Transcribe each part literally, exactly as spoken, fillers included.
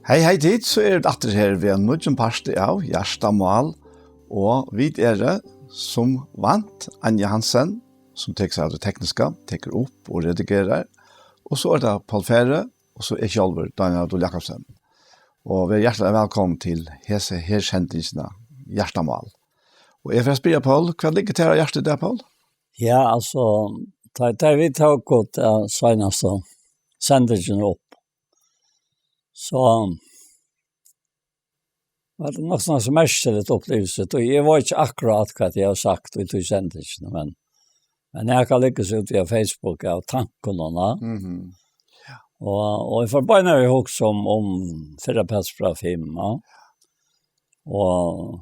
Hey, hey, tit, so eru vit aftur her við einum nýggjum parti av Hjartamál, og vit eru, sum vant, Anja Hansen, sum tekur seg av tí tekniska, tekur upp og redigerar, og so er tað Poul Færø, og so eg sjálvur, Dánjal Dul Jakobsen. Og verið hjartaliga vælkomin til hesa her sendingina, Hjartamál. Og eg fari at spyrja Poul, hvat liggur tær á hjarta í dag, Poul? Ja, altso, tá, tá vit tóku ta seinastu sendingina upp, so var tað nokk so merkiligt upplivilsi, og eg veit ikki akkurát, hvat eg havi sagt í tí sendingini, men, men eg kann líka sett út á Facebook av tankunum, ja. Mhm. Og, og eg fór beinanvegin at hugsa um, um fyrra Petur brev fimm, ja. Og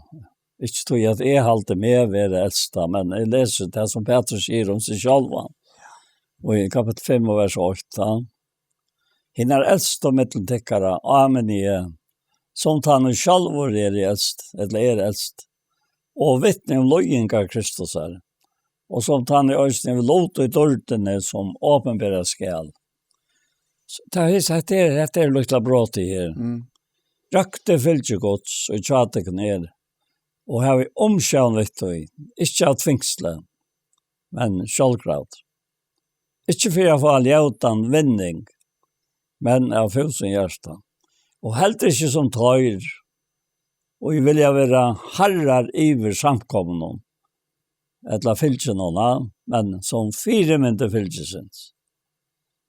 ikki tí at eg haldi meg vera elsta, men eg lesi tað sum Petur sigur um seg sjálvan. Og í kapittul fimm og vers átta, ja. Hinar elstu millum tykkara áminni eg, sum tann ið sjálvur er elst, ella er elst, og vitni um líðingar Kristusar, og sum tann ið eisini hevur lut í dýrdini, sum opinberast skal. So, tað er, hetta er, hetta er lítla brotið her. Mm. Røktu fylgi Guds, og hjá tykkum er, og havið umsjón við tí, ikki av tvingsli, men sjálvgravd. Ikki fyri at fáa ljótan vinning, men av fúsum hjarta. Og heldur ikki sum teir, og vilja vera harrar yvir samkomuna, ella fylginum, men sum fyrimyndir fylgisins.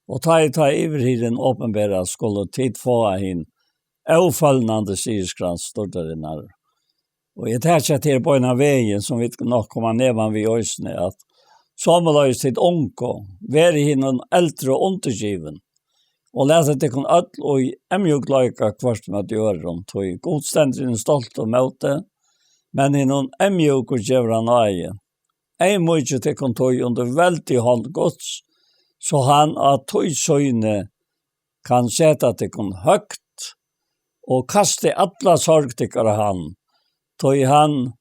Og tá ið tað yvirhirðin opinberast, skulu tit fáa hin ófølnandi sigurskrans styrjaldarinnar. Og eg taki hetta her beinanvegin, sum vit nokk koma niðan við eisini, at somuleiðis tit ungu, verið hinum eldru undirgivin, og latið tykkum øll í eyðmjúkleika hvørt móti øðrum, tí Gud stendur hinum stoltu móti, men hinum eyðmjúku gevur hann náði. Eyðmýkið tykkum tí undir veldigu hond Guds, so hann á tíð síni kann seta tykkum høgt og kasta alla sorg tykkara á hann, tí hann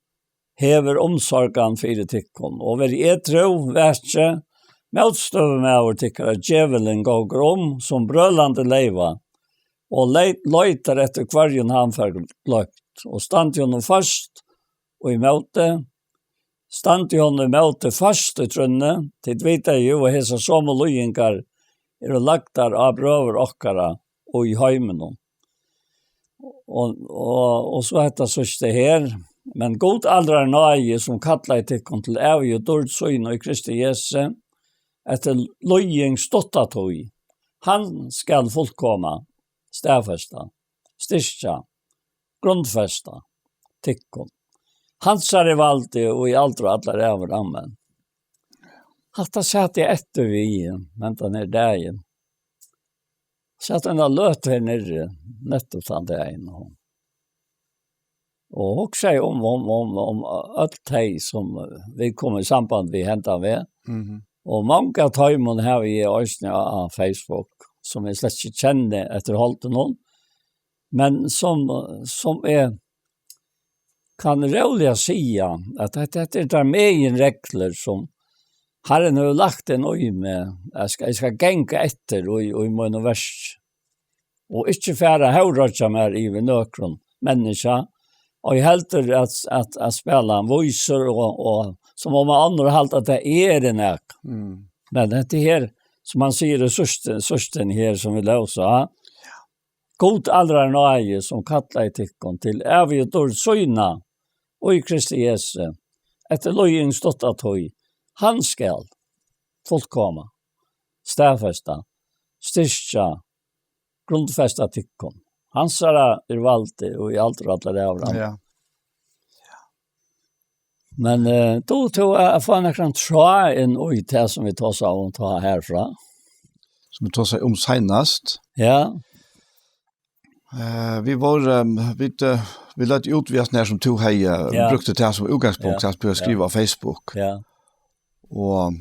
hevur umsorgan fyri tykkum. Og verið edrú, vakið, mótstøðumaður tykkara, djevulin, gongur um sum brølandi leyva og leit-, leitar eftir hvørjum hann fær gloypt, og standið honum føst ímóti, standið honum ímóti føst í trúnni. Tit vita jú, at hesar somu líðingar eru lagdar á brøður okkara í heiminum. Og, og, og so hetta síðsta her: Men Gud allrar náði, sum kallaði tykkum til ævigu dýrd sína í Kristi Jesu, eftir líðing stutta tíð, hann skal fullkoma, staðfesta, styrkja, grundfesta tykkum. Hansara er valdið í aldur og allar ævir. Amen. Hatta sat eg eftir við, men tann her dagin. Sat eina løtu her niðri, nettupp tann dagin, og, og hugsaði um, um, um, um øll tey, sum, eh, vit komu í samband við hendan veg. Mhm. Og mong av teimum havi eg eisini á, á Facebook, sum eg slett ikki kenni eftir holdinum, men sum, sum eg kann róliga siga, at hetta, hetta eru tær meginreglur, sum Harrin hevur lagt inn í meg, at eg skal, eg skal ganga eftir í, í mínum verki, og ikki fara at hóvroyggja mær yvir nøkrum menniskja, og eg heldur at, at, at spæla vísur, og, og sum um onnur halda, at tað er nakað. Mm. Men hetta her, sum hann sigur í síðstu, síðstuni her, sum vit lósu, Gud allrar náði, sum kallaði tykkum til ævigu dýrd sína í Kristi Jesu, eftir líðing stutta tíð, hann skal fullkoma, staðfesta, styrkja, grundfesta tykkum. Hansara er valdið í aldur og allar ævir. Ja. Men, eh, tú, tú, eh, fáa nakran tráð inn í tað sum vit tosaðu um tá herfrá. Sum vit tosaðu um seinast. Ja. Eh, vit vóru, eh, vit, eh, vit løgdu út við hasum her sum tú hevði, eh, Ja. brúkt tað sum útgangspunkt, Ja. at skriva Ja. á Facebook. Ja. Og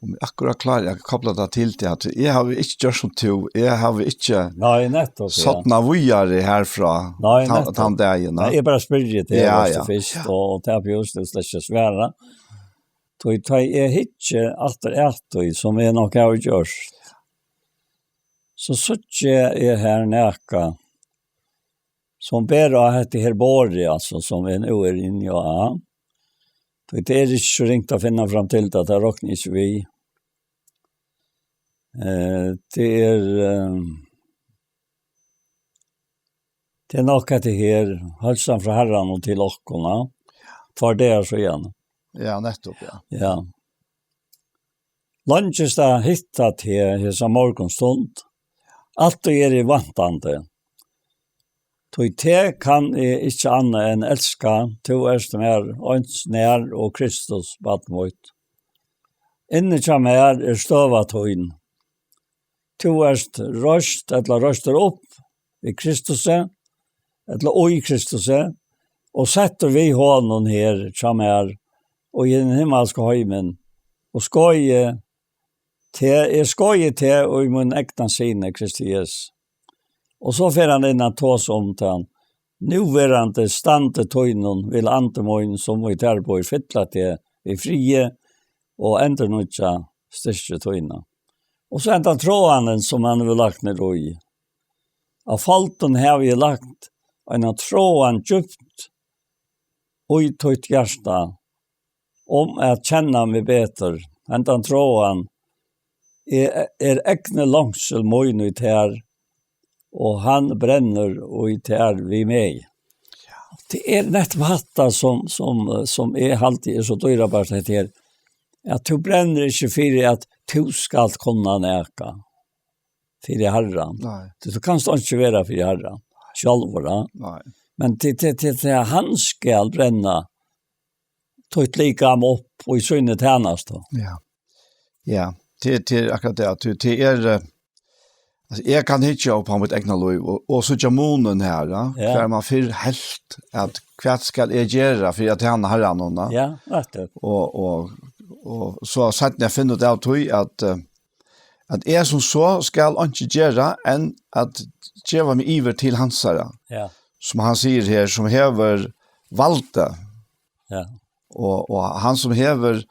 um eg akkurát klári at kopla tað til tað, at eg havi ikki gjørt sum tú, eg havi ikki Nei, nettupp, ja. sodnað víðari herfrá Nei, tann, nettupp. tann dagin, Nei, ja. eg bara spyrji teg, Ja, veitst tú, ja. fyrst, og, og tað er just det, slett ikki svara. Tí, tí eg hyggi aftur at tí, sum eg nokk havi gjørt. so síggi eg her nakað, sum ber á hetta her borðið, altso, sum eg nú eri inni á. Tí tað er ikki so ringt at finna fram til tað, tað rokni eg ikki við. Eh, tað er, eh, tað er nokk hetta her, heilsan frá Harranum til okkum, ja. Tveir dagar síðan. Ja, nettupp, ja. Ja. Leingist at hitta teg hesa morgunstund. Altíð eri eg væntandi. Tí teg kann eg ikki annað enn elska. Tú ert mær eins nær og Kristus, barn mítt. Inni hjá mær er støða tín. Tú ert reist ella reistur upp við Kristusi, ella í Kristusi, og settur við honum her hjá mær og í hin himmalska heimin, og skoði teg, eg skoði teg í mín egna syni, Kristi Jesu. Og so fer hann inn at tosa um tað. Núverandi standi tínum vil andi mín, sum í tær býr, fylla teg við friði og endurnýggja styrki tína. Og so hendan tráðanin, sum hann hevur lagt niður í. Á foldin havi eg lagt eina tráðan djúpt í títt hjarta, um at kenna meg betur. Hendan tráðan er, er egni longsul mín í tær, og hann brennur í tær við meg. Tað er nettupp hatta, sum, sum, sum eg haldi er so dýrabart, hetta her, at tú brennur ikki fyri, at tú skalt kunna nakað fyri Harran. Nei. Tú, tú kanst ikki vera fyri Harran sjálvur, ja. Nei. Men til, til, til, til hann skal brenna títt likam upp í síni tænastu. Ja. Ja, til, til akkurat det, at til, til er, eh, altså, jeg kan ikke opp på mitt egna liv, og, og så ikke munen her, ja. Ja. Hver man fyr helt, at hva skal jeg gjøre for at tjene Harran nå, da? Ja, nettopp. Og, og, og så satt jeg finner ut av tog, at, eh, at jeg som så skal ikke gjøre enn at gjøre meg iver til hans herre. Ja. Som han sier her, som hever valgte. Ja. Og, og han som hever,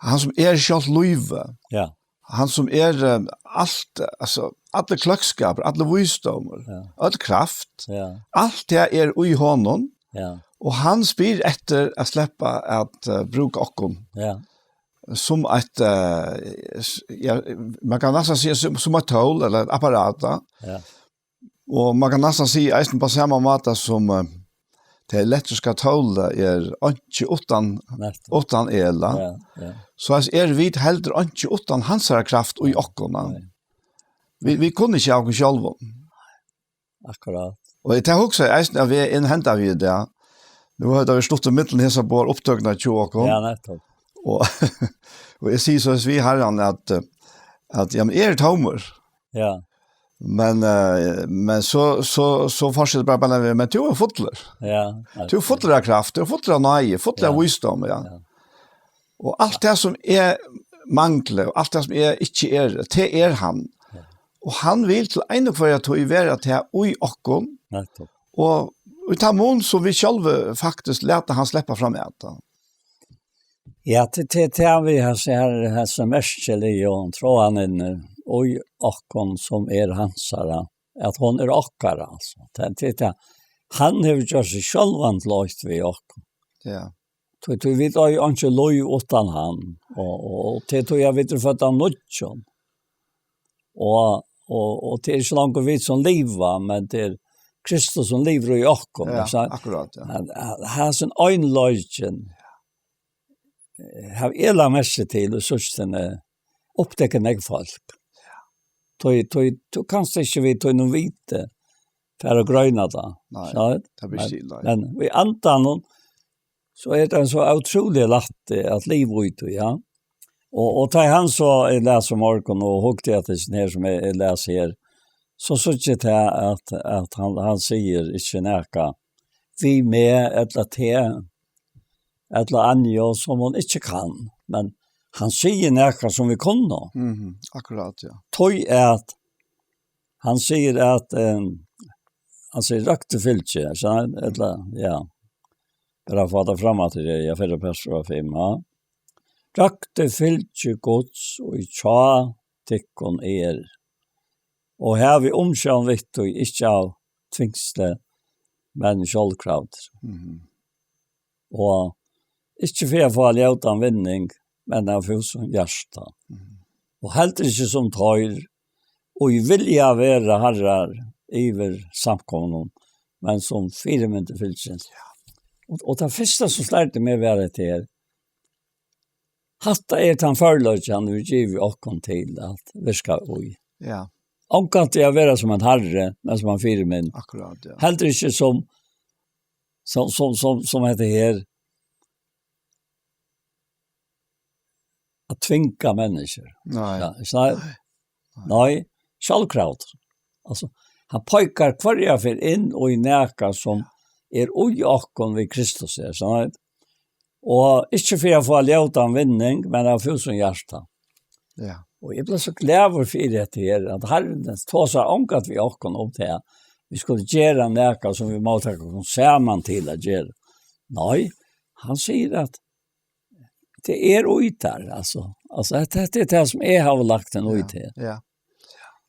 han som er sjálvt livet. Ja. Han som er, eh, alt, altså, alle kløkskaper, alle visdommer, ja, all kraft, ja, alt det er i hånden. Ja. Og han spyr etter å slippe at, eh, bruke okken. Ja. Som et, eh, s-, ja, man kan nesten si som, som et tål, eller et apparat, da. Ja. Og man kan nesten si eisen på samme måte som, eh, det elektriske tålet er ikke uten, nettopp, uten el, da. Ja, ja. Så altså, er vi heller ikke uten hans herre kraft og i okken, da. Nei. Vi, vi kunne ikke ha oss selv. Akkurat. Og jeg tenker også, eisen, at vi er innhentet vi det. Nå har det vært stått i midten, hese båret opptøkene til oss. Ja, nettopp. Og, og jeg sier så, hvis vi har han, at, eh, at, ja, men er det tommer? Ja. Men, eh, men så, så, så fortsetter bare, bare, men du er fotler. Ja, du er fotler av kraft, du er fotler av nøye, fotler av, ja, visdom, ja. Ja. Og alt det som er mangler, og alt det som er ikke er, det er han. Ja. Og han vil til en og hver tid være til i okken. Nettopp. Og, og ta mån som vi selv faktisk lærte han slippe fram i alt, da. Ja, til, til, til han vi har sett her, her som Eskil i og tråd han inn i okken som er hans herre, at hon er okkara, altså. Til, til, til, han har gjort seg selv han til oss vi okken. Ja. Tog, tog vi tar jo ikke lov uten han. Og, og, og til tog jeg vet du født av nødjon. Og, og, og til ikke langt vi som liva, men til Kristus som lever i okken, ja, ikke sant? Akkurat, ja. Han, han, han sin øyenløgjen. Har jeg lagt mest til, og så den oppdekker meg folk. Tog, tog, tog kanskje ikke vi tog noen vite, for å grønne da. Nei, så, det blir men, stille, ja. Men vi antar noen, så er det en så utrolig lett, eh, at liv ut, ja. Og, og ta han så, jeg leser morgen, og hugte at det er sånn her som jeg, jeg leser her, så synes jeg til at, at han, han sier ikke noe, vi med, eller til, eller annet, som hun ikke kan. Men han sier noe som vi kunne. Mhm, akkurat, ja. Tog er at han sier at, eh, han sier røkte fylke, så han, eller, ja. Bare for å ta frem at det er, jeg føler på Østra fem, ja. Røkte fylke gods, og i tja, tykkon er. Og havi umsjón við tí, ikki av tvingsli, men sjálvkravdir. Mhm. Og ikki fyri at fáa ljótan vinning, men av fúsum hjarta. Mhm. Og heldur ikki sum teir, og vilja vera harrar yvir samkomnum, men sum fyrimyndir fylgisins. Og, og tað fyrsta sum slærdi meg var hetta her. Hatta er tann førleiki hann hevur givið okkum til at virka í. Ja. Ongantíð at vera sum ein harri, men sum ein fyrimynd. Akkurát, ja. Heldur ikki sum, sum, sum, sum, sum hetta her, at tvinga menniskju. Nei. Ja, ikki sant? Nei. Nei, sjálvkravd. Altso, hann peikar hvørja ferð inn í nakað sum er í okkum við Kristus, er sant? Og ikki fyri at fáa ljótan vinning, men av fúsum hjarta. Ja. Og eg bleiv so glaður fyri hetta her, at Harrin tosar ongantíð við okkum um tað. Vit skulu gera nakað sum vit móttaka okkum saman til at gera. Nei, hann sigur at tað er í tær, altso. Altso, hetta, hetta er tað sum eg havi lagt inn í teg. Ja.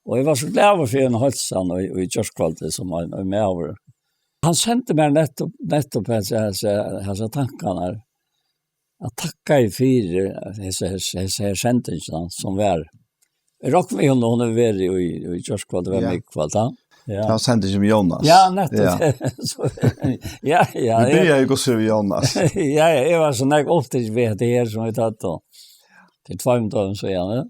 Og eg var so glaður fyri eina heilsan í, í gjárkvøldið sum ein, ein maður. Hann sendi mær nettupp, nettupp hesar, hesar, hesar tankarnar. At takka fyri hesa, hesa, hesa her sendingina sum var. Eg rokni við, hon, hon hevur verið í, í gjárkvøldið, var Ja. Mikkvøld, ha? Ja. Hann sendi sum Jónas. Ja, nettupp. Ja. So, ja, ja, Vit eg byrjaðu í Guds við Jónas. Ja, ja, eg var so nógv upptikin við hetta her sum vit høvdu. Til tveimum døgum síðan, ja.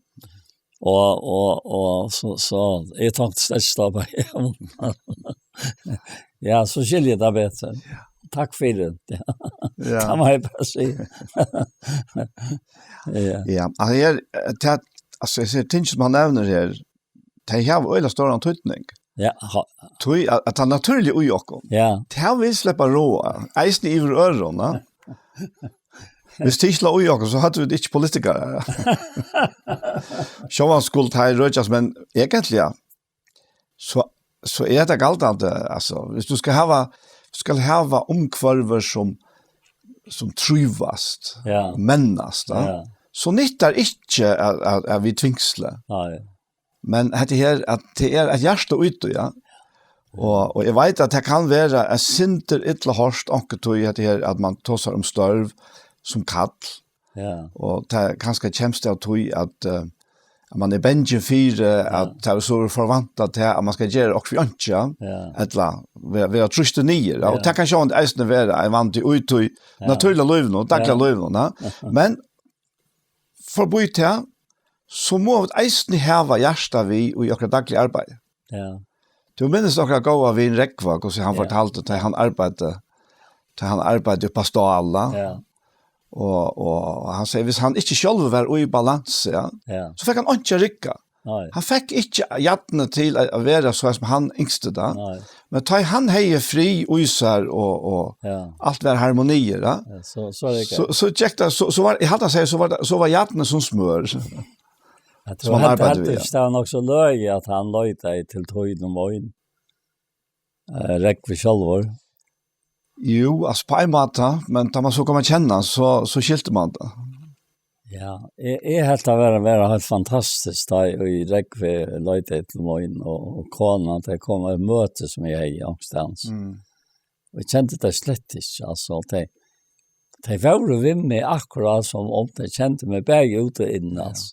Og, og, og so, so eg tók slett stopp av. Ja, so skilji eg tað betur. Takk fyri tað. Ja. Ja. Tað má eg bara siga. Ja. Ja, altso, her, tað, altso, eg sigi, ting sum hann nevnir her, tey hava øgiliga stóran týdning. Ja, ha- Tí at, at tað natúrliga í okkum. Ja. Tað vit sleppa at ráða, eisini yvir øðrum, ja. Viss tað ikki lá í okkum, so høvdu vit ikki politikarar. Sjálvandi skuldu teir røkjast, men eigentliga, so, so er tað galdandi, altso, viss tú skal hava, skal hava umhvørvi sum, sum trívast, Ja. mennast, ja, Ja. so nyttar ikki at, at, at vit tvingsla. Nei. Men hetta her, at tað er eitt hjarta úti, ja. Og, og eg veit at tað kann vera eitt sindur illa hoyrt, onkuntíð, hetta her, at man tosar um størv sum kall. Ja. Og tað er kanska kemst av tí at, eh, at man er bangin fyri, at Ja. tað er so forvantað til at man skal gera okkurt fyri einki, ja. Ja. Ella vera, vera trýstur niður, ja. Og Ja. tað kann sjálvandi eisini vera ein vandi í tí Ja. natúrliga lívinum, dagliga Ja. lívinum, ja. Men forbi tað, so má vit eisini hava hjarta við í okkara dagliga arbeiði. Ja. Tú minnist okkara góða vin Rógva, hvussu hann Ja. fortaldi, tá hann arbeiddi, tá hann arbeiddi upp á Stála. Ja. Og, og hann segði, viss hann ikki sjálvur var í balansi, ja, Ja. so fekk hann einki at rigga. Nei. Hann fekk ikki jarnið til at, at vera so sum hann ynskti tað. Nei. Men tá hann hevði frið í sær og, og Ja. alt var harmoni, ja. Ja, so, so er tað ikki. So, so gekk tað, so, so var, eg haldi at siga, so var tað, so var jarnið sum smør. Eg Sum trúgvi, hann hann, arbeiddi hann við, ja. tykist tað var nokk so løgið at hann leitaði til tíðina um ein, eh, Rógvi sjálvur. Jú, altso, á ein máta, men tá man so kom at kenna hann, so, so skilti man tað. Ja, eg, eg helt tað vera, vera heilt fantastiskt, tá eg í Rógvi leitaði til mín og, og konan, tað kom eitt møti sum eg hevði onkustaðni. Mm. Og eg kendi tað slett ikki, altso, tey, tey vóru við meg akkurát sum um tey kendu meg bæði út og inn, Ja. altso.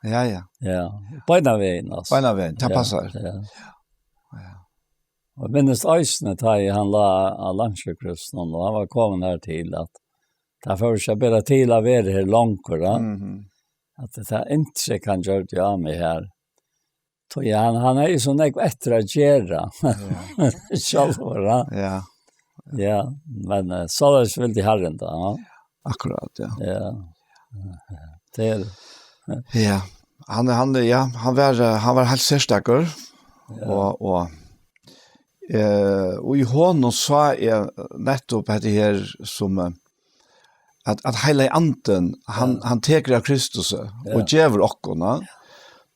Ja, ja. Ja, beinanvegin, altso. Beinanvegin, tað Ja, passar. Ja. Ja. Og eg minnist eisini, tá eg, hann lá á Landssjúkrahúsinum, og hann var komin har til, at tað fór ikki at bera til at vera her longur, ja. Mhm. At tað inntrykk hann gjørdi á meg her. Tí hann, hann hevði so nógv eftir at gera. Ja. Sjálvur, ja. Ja. Ja, men, eh, soleiðis vildi Harrin tað, ja. Akkurát, ja. Ja. Tað er Ja. Hann, hann, ja, hann var, eh, hann var heilt serstakur. Ja. Og, og, eh, og í honum sá eg nettupp hetta her sum, eh, at, at Heilagi Andin, hann, Ja. hann tekur av Kristus Ja. og gevur okkum, ja.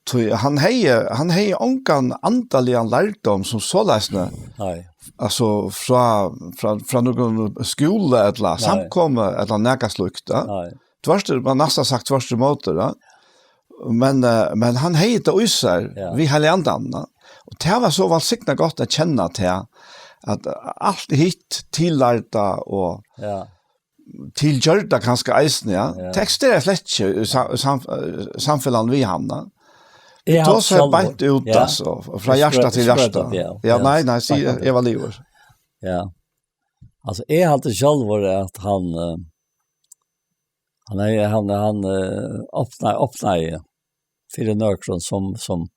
Tí hann hevði, hann hevði ongan andaligan lærdóm sum soleiðis, Nei. altso frá, frá, frá nøkrum skúla ella Nei. samkomu ella nakað slíkt, ja. Nei. Tvørtur, man næstan sagt tvørtur ímóti, ja. Men, eh, men hann hevði tað í sær Ja. við Heilaga Andanum, og tað var so vælsignað gott at kenna til, at alt hitt tillærda og Ja. tilgjørda kanska eisini, ja. Ja. Tekstir er slett ikki í sa-, sam-, eh, samfelagnum við hann, da. Eg Tað haldi er sjálvur. beint út, Ja. altso, og frá Eg hjarta sprø-, til hjarta. sprøyta tað, ja. Ja, Ja, nei, nei, sí, sprøyta tað. Eva Livur. Ja. Altso, eg haldi sjálvur at hann, eh, hann er, hann, hann, eh, opna-, opnaði fyri nøkrum sum, sum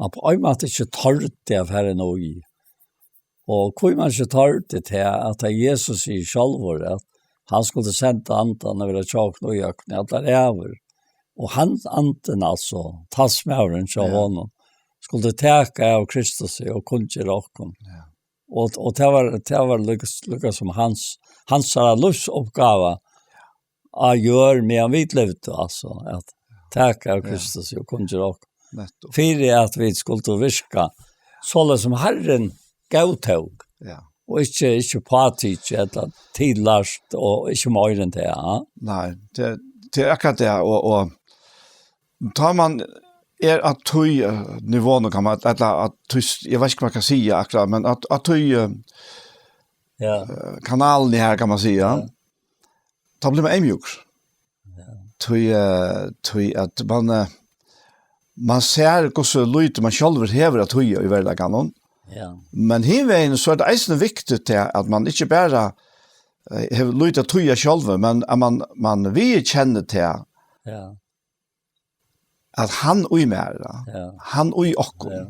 man á ein máta ikki tordi at fara inn í. Og hví man ikki tordi til at Jesus sigur sjálvur at hann skuldi senda andan og vera hjá okkum í okkum í allar ævir. Og hann andin, altso, talsmaðurin hjá Ja. honum, skuldi taka av Kristus og kunngera okkum. Ja. Og, og tað var, tað var líka, líka sum hans, hansara lívsuppgáva á jørð, meðan vit livdu, altso, at taka av Ja. Kristus og kunngera okkum. Nettopp. Fyri at vit skuldu virka, soleiðis sum Harrin góðtók, Ja. og ikki, ikki påtikið ella tillært, og ikki meira enn tað, ja. Nei, tað, tað er akkurát tað, og, og tá man er á tí, eh, nivónum, kann man, ella á tí, eg veit ikki, hvat man kann siga akkurát, men á, á tí, eh, Ja. eh, kanalini her, kann man siga, Ja. tá blívur man eyðmjúkur. Ja. Tí, eh, tí at man, eh, man sær, hvussu lítið man sjálvur hevur at týða í veruleikanum. Ja. Men hin vegin, so er tað eisini viktigt, tað at man ikki bara, eh, hevur lítið at týða sjálvur, men at man, man viðurkennir tað, Ja. at hann í mær, Ja. hann í okkum. Ja.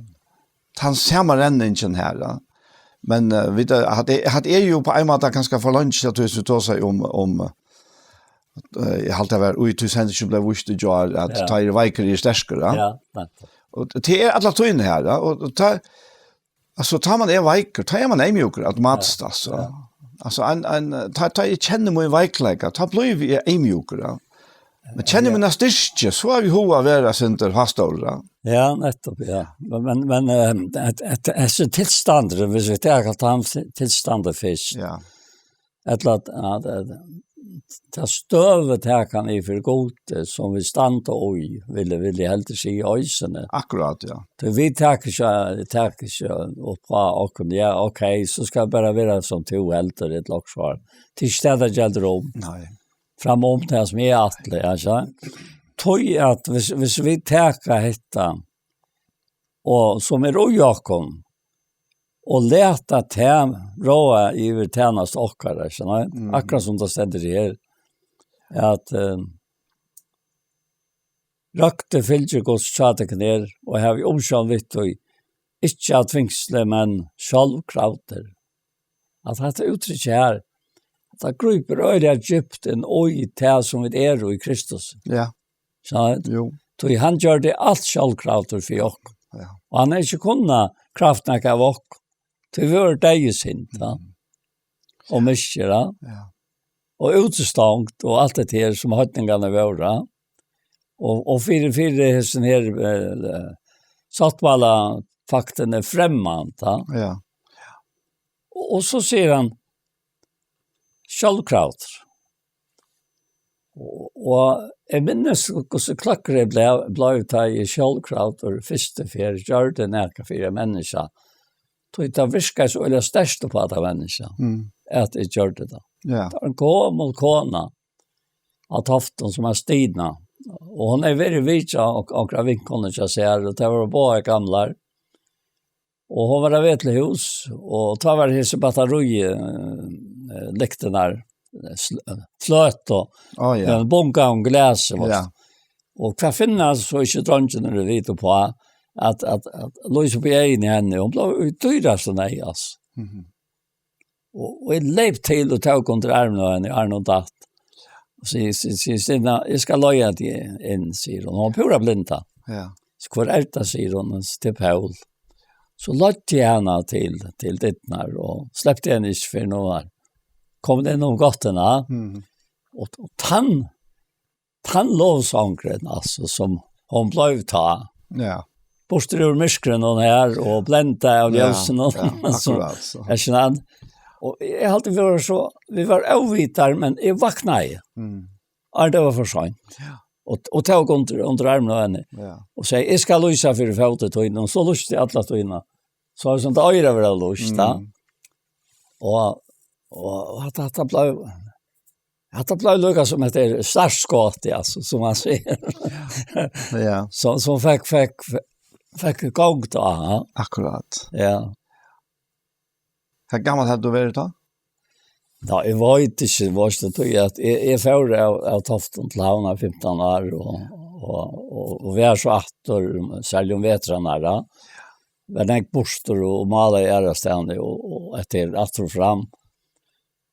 Tann sama renningin her, ja. Men, eh, vit, eh, hatta er, hatta er jú á ein máta kanska for leingi, at vit tosa um, um, eh, eg haldi, tað var í tí sendingin bleiv víst í gjár, at Ja. tá ið veikur er sterkur, ja. Ja, nettopp. Og tað er alla tíðina her, ja. Og, og tá, altso, tá man er veikur, tá er man eyðmjúkur automatiskt, Ja. altso. Ja. Altso, ein, ein, tá, tá eg kenni mín veikleika, tá blívi eg eyðmjúkur, ja. Men kenni Ja. mína styrki, so havi eg hug at vera eitt sindur hástórur, ja. Ja, nettopp, ja. Men, men, men, eh, at, at, hesi tilstandar, hvis vi tar at han tilstandar fyrst, Ja. ella at, at, at ta støðu takan í fyri Gudi, sum vit standa í, vil eg, vil eg heldur siga eisini. Akkurát, ja. Tí vit taka ikki, taka ikki upp á okkum, ja, ok, so skal eg bara vera sum tú heldur, ella okkurt svar. Tað er ikki tað, tað geldur um. Nei. Fram um tað sum eg ætli, ja, so. Tí at hvis, hvis vit taka hetta, og sum er í okkum, og lata tað ráða yvir tænastu okkara, skilur tú? Mhm. Akkurát sum tað stendur her, at, eh, røktu fylgir Guds hjá tykkum er, og havi umsjón við tí, ikki av tvingsli, men sjálvkravdir. At hetta úttrykk her, at tað grípur øgiliga djúpt inn í tað, sum vit eru í Kristus. Ja. So, Jú. tí hann gjørdi alt sjálvkravdur fyri okkum. Ja. Og hann hevði ikki kunnað kraft nakað av okkum. Tí vit vóru deyð í synd, ja. Mhm. Og misgjørd, ja. Ja. Og útistongd, og alt det her, sum heidningarnir vóru, ja. Og, og fyri, fyri hesin her, eh, sáttmála faktin er fremmand, ja. Ja. Og, og so sigur hann, sjálvkravdur. Og, og eg minnist, hvussu kløkkur eg bleiv, bleiv, tá eg sjálvkravdur fyrstu ferð gjørdi nakað fyri ein menniskja. Tí tað virkaði so øgiliga sterkt upp á tað menniskja, Mm. at eg gjørdi tað. Ja. Tað var ein gomul kona á Toftum, sum var Stina. Og hon hevði verið vitjað ok-, onkra vinkonu hjá sær, og tær vóru báðar gamlar. Og hon var á veg til hús, og tá var hesi battarí, eh, lyktirnar, eh, sl-, fløt og Á, ja. ja, bunga um glasið, Ja. Og hvat finna so ikki dreingirnir vita upp á, at, at, at lýsa upp í eyguni á henni, hon bleiv í dýrasta neyð, altso. Mhm. Og, og eg leyp til og tók undir armin á henni, áðrenn hon datt. Og sigur, sigur, sigur, Stina, eg skal leiða teg inn, sigur hon. Hon var púra blind tá. Ja. So hvør er tað, sigur hon, so tað er Poul. So leiddi eg hana til, til dyrnar og slepti hana ikki fyrr enn hon var komin inn um gáttina. Mhm. Og, og tann, tann lovsangurin, altso, sum hon bleiv tá. Ja. Burtur úr myrkrinum her og blendað av Ja, ljósinum. ja, So, akkurát, so. er ikki sant? Og eg haldi, vit vóru so, vit vóru óvitar, men eg vaknaði. Mm. Og tað var for seint. Ja. og, og tók undir, undir armin á henni. Ja. Og segði, "Eg skal lýsa fyri fóti tínum," og so lýsti alla tíðina. So var sum tað eigur at vera lýst, ja. Mm. Og, og, og at, at tað bleiv, at tað bleiv líka sum eitt startskot, ja, so, sum man sigur. Ja. So, so fekk, fekk, fekk gongd á, ja. Akkurát. Ja. Hvat gamal hevði tú verið tá? Ja, eg veit ikki, veitst tú, tí at eg, eg fór av, av Toftum til Havnar fimtan ár og, og, og, og var so aftur, serliga um vetrarnar, ja. Var nógv burtur og, og málaði aðrastaðni og, og eftir aftur og fram.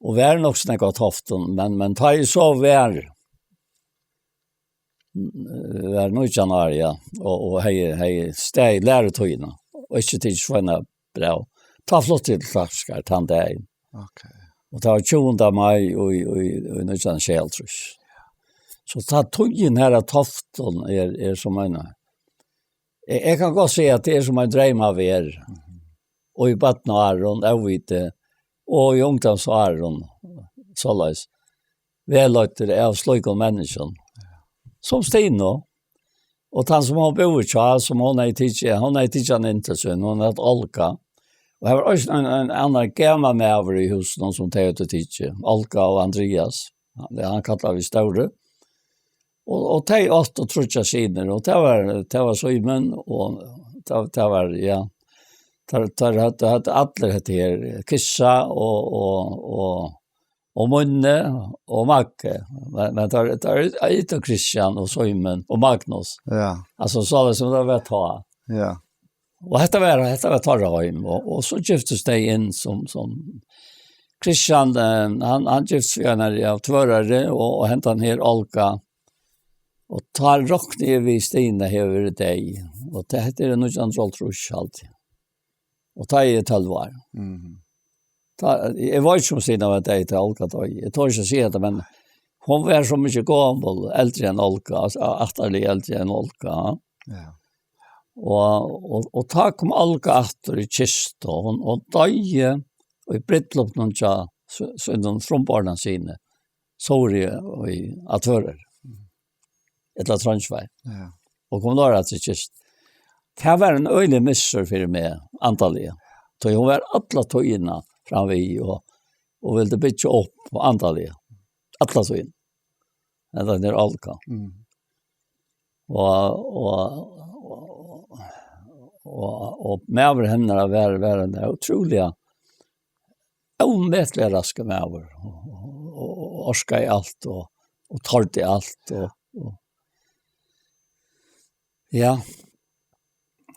Og var nokk so nógv á Toftum, men, men tá eg so var, eh, var nítjan ár, ja, og, og hevði, hevði staðið lærutíðina, og ikki tikið sveinabræv. Tá flutti eg til Klaksvíkar tann dagin. Ok. Og tað var tjúgunda mai í, í, í nítjan hundrað og sjeyoghálvtrýss. So tá tíðin her á Toftum er, er sum ein, eg, eg kann gott siga at tað er sum ein dreymaverð. Mhm. Og í barnaárum, óviti, og í ungdómsárum, soleiðis. Vælleiddur av slíkum menniskjum, sum Stina. Og tann sum hon búði hjá, sum hon hevði tikið, hon hevði tikið hann inn til sín, hon æt Olga. Og har var eisini ein, ein annar gamal maður í húsinum, sum tey høvdu tikið, Olga og Andrias. Hann, hann kallaði vit Stóri. Og, og tey áttu tríggjar synir, og tað var, tað var Símun, og tað, tað var, ja, tær, tær høvdu, høvdu allir hetta her, Kissa og, og, og, og Munni og Maggi. Men, men tær, tær eitur Kristian og Símun og Magnus. Ja. Altso, soleiðis sum tað var tá. Ja. Og hetta var, hetta var teirra heim, og, og so giftust tey inn sum, sum Kristian, eh, hann, hann giftist við einari av Tvøroyri, og, og hentan her Olga. Og tá rokni eg við Stina hevur verið deyð. Og tað, hetta er nítjan hundrað og hálvtrýss, haldi eg. Og tá eri eg tólv ár. Mhm. Tá, eg veit ikki um Stina var deyð, tá Olga doyði. Eg tori ikki at siga tað, men hon var so mikið gomul, eldri enn Olga, altso, ættarliga eldri enn Olga. Ja. Og, og, og tá kom Olga aftur í kistu, og hon, hon doyði í brúdleypinum hjá sí-, sínum frumborna syni, Sóri í, á Tvøroyri. Ella Trongisvági. Ja. Og kom norður aftur í kistu. Tað var ein øgiligur missur fyri meg, andaliga. Tí hon var alla tíðina framvið og, og vildi byggja upp andaliga. Alla tíðina. Hendan her Olga. Mm. Og, og, og, og, og maður hennara var, var ein ótrúliga, ómetaliga raskur maður. Og, og, og orkaði alt og, og tordi alt og, og, ja.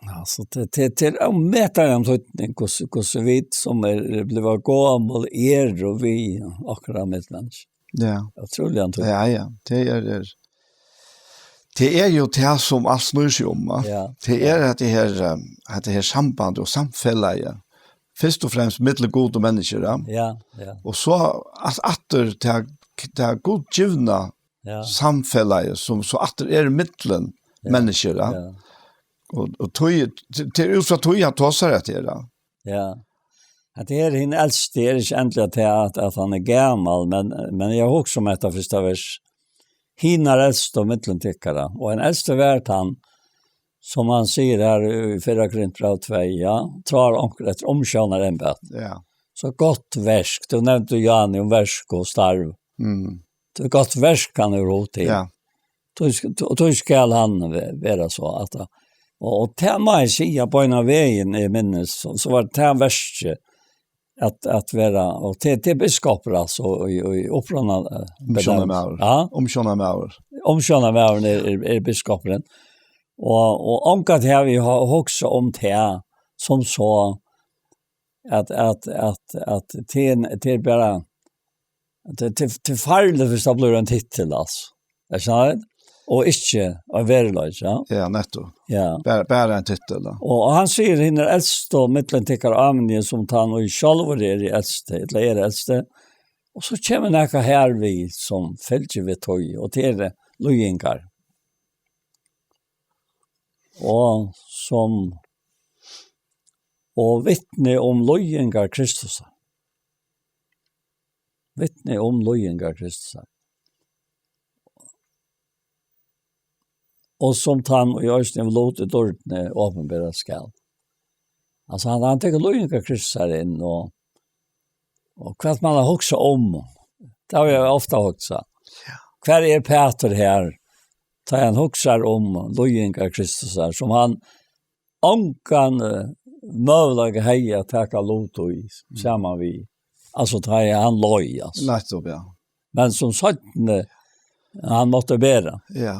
Altso, tað, tað, tað er ómetaligan týdning, hvussu, hvussu vit sum eru, eru blivin gomul, eru við okkara medmenniskju. Ja. Ótrúligan týdning. Ja, ja. Tað er, er, tað er jú tað sum alt snýr seg um, va? Ja. Tað er at tað her, eh, at tað her samband og samfelagið, fyrst og fremst millum Gud og menniskju, ja. Ja, ja. Og so at-, aftur til, til Gud givna Ja. Samfelagið, sum so aftur er millum Ja. Menniskju, ja. Ja. Og, og tí, til, til út frá tí hann tosar hetta her, ja. Ja. At tað er hin elsti, er ikki endiliga tað at, at hann er gamal, men, men eg hugsi um hetta fyrsta vers. Hinar elstu millum tykkara. Og hin elsti var hann, sum hann sigur her í fyrra Korintbræv tvey, ja, tráar onkur eftir umsjónarembæti. Ja. So gott verk, tú nevndi, Jani, um verk og starv. Mm. Tað er gott verk, hann hevur hug til. Ja. Tí sk-, tí, tí skal hann ve-, vera so, at, og, og tað má eg siga, beinanvegin, eg minnist, so, so var tað verkið at, at vera, og til, til biskupar, altso, í, í upprunan, eh, Umsjónarmaður. Ja? Umsjónarmaður. Umsjónarmaðurin er, er, er biskupurin. Og, og ongantíð havi eg hu-, hugsað um tað sum so, at, at, at, at til, til bara, til, til, til farligt, hvis det blir en titel, altso. Er sant? Og ikki en veruleiki, ja. Ja, nettopp. Ja. Bara, bara ein titel, da. Og, og hann sigur, hinar elstu millum tykkara, áminni sum tann, ið sjálvur er í elsti, ella er elsti. Og so kemur nakað her við, sum fylgir við tí, og tað er líðingar. Og sum, og vitni um líðingar Kristus. Vitni um líðingar Kristus. og sum tann, og eisini hevur lut í dýrdini, opinbera skal. Altso, hann, hann tekur líðingar Kristus her inn, og, og hvat man hevur hugsað um, tað havi eg ofta hugsað. Hvar er Pætur her, tá hann hugsar um líðingar Kristus her, sum hann ongan, eh, møguleika hevði at taka lut í, saman við. Altso, tá hann leið, altso. Nettopp, ja. Men sum seinni, hann mátti bera. Ja.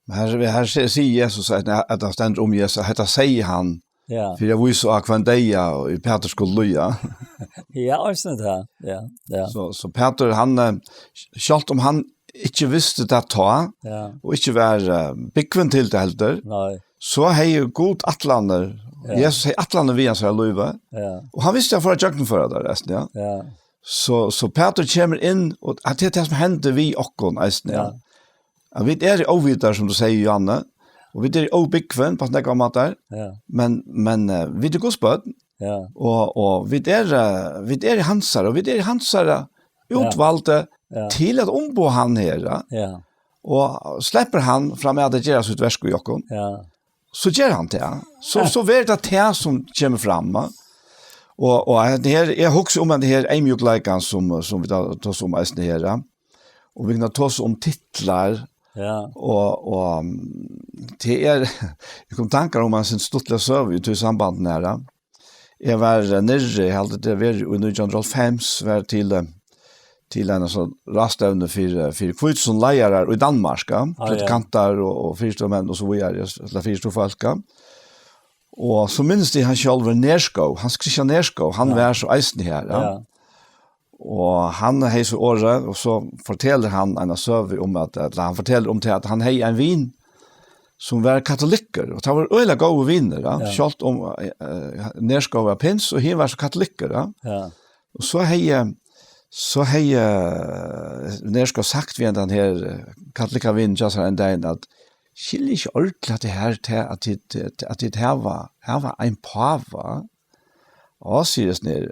Men her, her se-, sigur Jesus, at, at hann stendur um Jesus, at hetta segði hann, Ja. fyri at vísa á hvønn deyða, og Pætur skuldi líða. Ja, eisini tað. Ja, ja. So, so Pætur, hann, eh, sjálvt um hann ikki visti tað tá, Ja. og ikki var, eh, búgvin til tað heldur, Nei. so hevði Gud ætlanir, Ja. Jesus hevði ætlanir við hansara lívi, Ja. og hann visti at fara at gjøgnumføra tað resten, ja. Ja. So, so Pætur kemur inn, og at tað er tað sum hendir við okkum eisini, ja. Ja. At vit eru óvitar, sum tú sigur, Johanne, og vit eru óbúgvin á nógvar mátar, Ja. men, men, eh, vit eru Guds børn, Ja. og, og vit eru, eh, vit eru hansara, og vit eru hansara Ja. útvaldu Ja. til at umboða hann her, ja. Ja. Og sleppur hann fram at gera sítt verk í okkum, Ja. so ger hann tað. So, Ja. so verður tað tað sum kemur fram, ja. Og, og at her, eg hugsi um at her eymjúkleikan sum, sum vit hava tosað um eisini her, ja. Og vit kunnu tosa um titlar, Ja. og, og, mm, tað er, eg kom í tankar um eina stuttliga søgu í tí sambandinum her, ja. Eg var, eh, niðri, eg haldi tað var í nítjan hundrað og hálvfems, var til, eh, til eina so ráðstevnu fyri, eh, fyri hvítusunnuleiðarar í Danmark, ja. Ah, ja. Prædikantar og, og fyrstumenn og so víðari, ella fyrstu fólk, ja. Og so minnist eg hann sjálvur Nerskov, Hans Christian Nerskov, hann Ja. var so eisini her, ja. Ja. Og hann hevði so orðið, og so fortelur hann eina søgu um at, ella hann fortelur um tað at hann hevði ein vin sum var katolikkur, og tað vóru øgiliga góðir vinir, ja. Ja. Sjálvt um, eh, eh, Nerskov var pins, og hin var so katolikkur, ja. Ja. Og so hevði, so hevði, eh, Nerskov sagt við hann, tann her, eh, katolikkavinur hjá sær ein dagin, at skilji ikki ordiliga at tað her, at tit, at tit hava, hava ein páva. Og sigur hann her,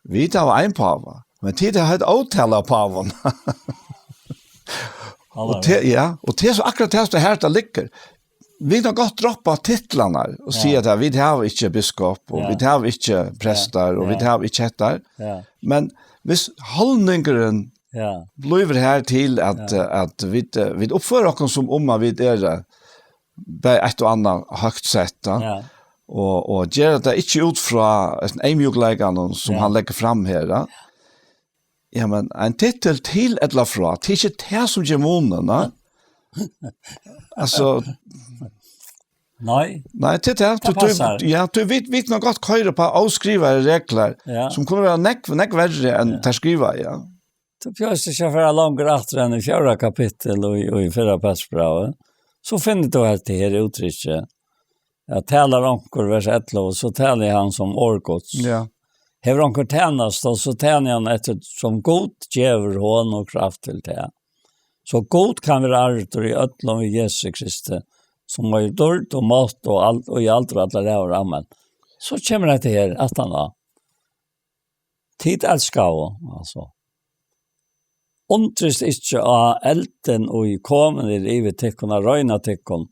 vit hava ein páva, men tit hava eitt ótal av pávam. Og te-, ja, og tað er so akkurát tað sum her tað liggur. Vit kunnu gott droppa titlarnar og Ja. siga at vit hava ikki biskop, og Ja. vit hava ikki prestar, og vit Ja. hava ikki hettar. Ja. Men hvis holdningurin Ja. blívur her til at, Ja. eh, at vit, eh, vit uppføra okkum sum um at vit eru, eh, bara eitt og annað høgt sett, ja. Ja. Og, og gera tað ikki út frá ein eymjúkleikan sum Ja. hann leggur fram her, ja. Ja, men ein titul til ella frá, tað er ikki tað sum ger munin, ja. Altso, Nei. nei, tað er tað. Tað Tú, tú, passar. ja, tú, vit, vit kunnu gott koyra á óskrivaðar reglur, Ja. sum kunnu vera nógv, nógv verri enn Ja. tær skrivaðu, ja. Tú behøvir ikki at fara longur aftur enn í fjórða kapittul í, í fyrra Pætursbrævi. So finnur tú hetta her úttrykki. Ja, talar onkur, vers ellivu, so tali hann sum orð Guds. Ja. Hevur onkur tænastu, so tæni hann eftir sum Gud gevur honum kraft til tað. So Gud kann vera ærdur í øllum við Jesu Kristi, sum eigur dýrd og mátt og al-, og í aldur allar ævir. Amen. So kemur hetta her aftaná. Tit elskaðu, altso. Undrist ikki á eldin, ið komin er yvir tykkum at royna tykkum,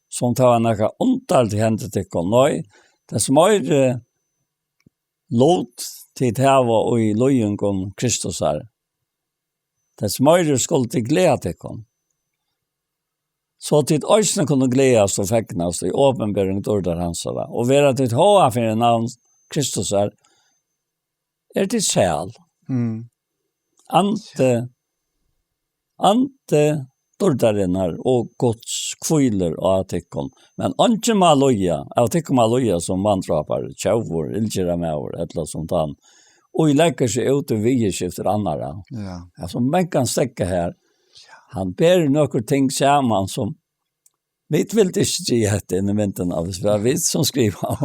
sum tað var nakað undarligt hendi tykkum. Nei, tess meiri lut tit hava í líðingum Kristusar, tess meiri skulu tit gleða tykkum, so tit eisini kunnu gleðast og fegnast í opinberum dýrdar hansara, og vera tit háðað fyri navn Kristusar, er tit sæl. Mm. Andi, andi dýrdarinnar og Guds hvílir á tykkum. Men eingin má líða, av tykkum má líða sum manndrápari, tjóvur, illgerðarmaður, ella sum tann, og leggur seg út í viðurskiftir annarra. Ja. Altso, mangan steðga her. Hann ber nøkur ting saman sum vit vildu ikki gera hetta inn í myndina, hvis tað var vit sum skriva,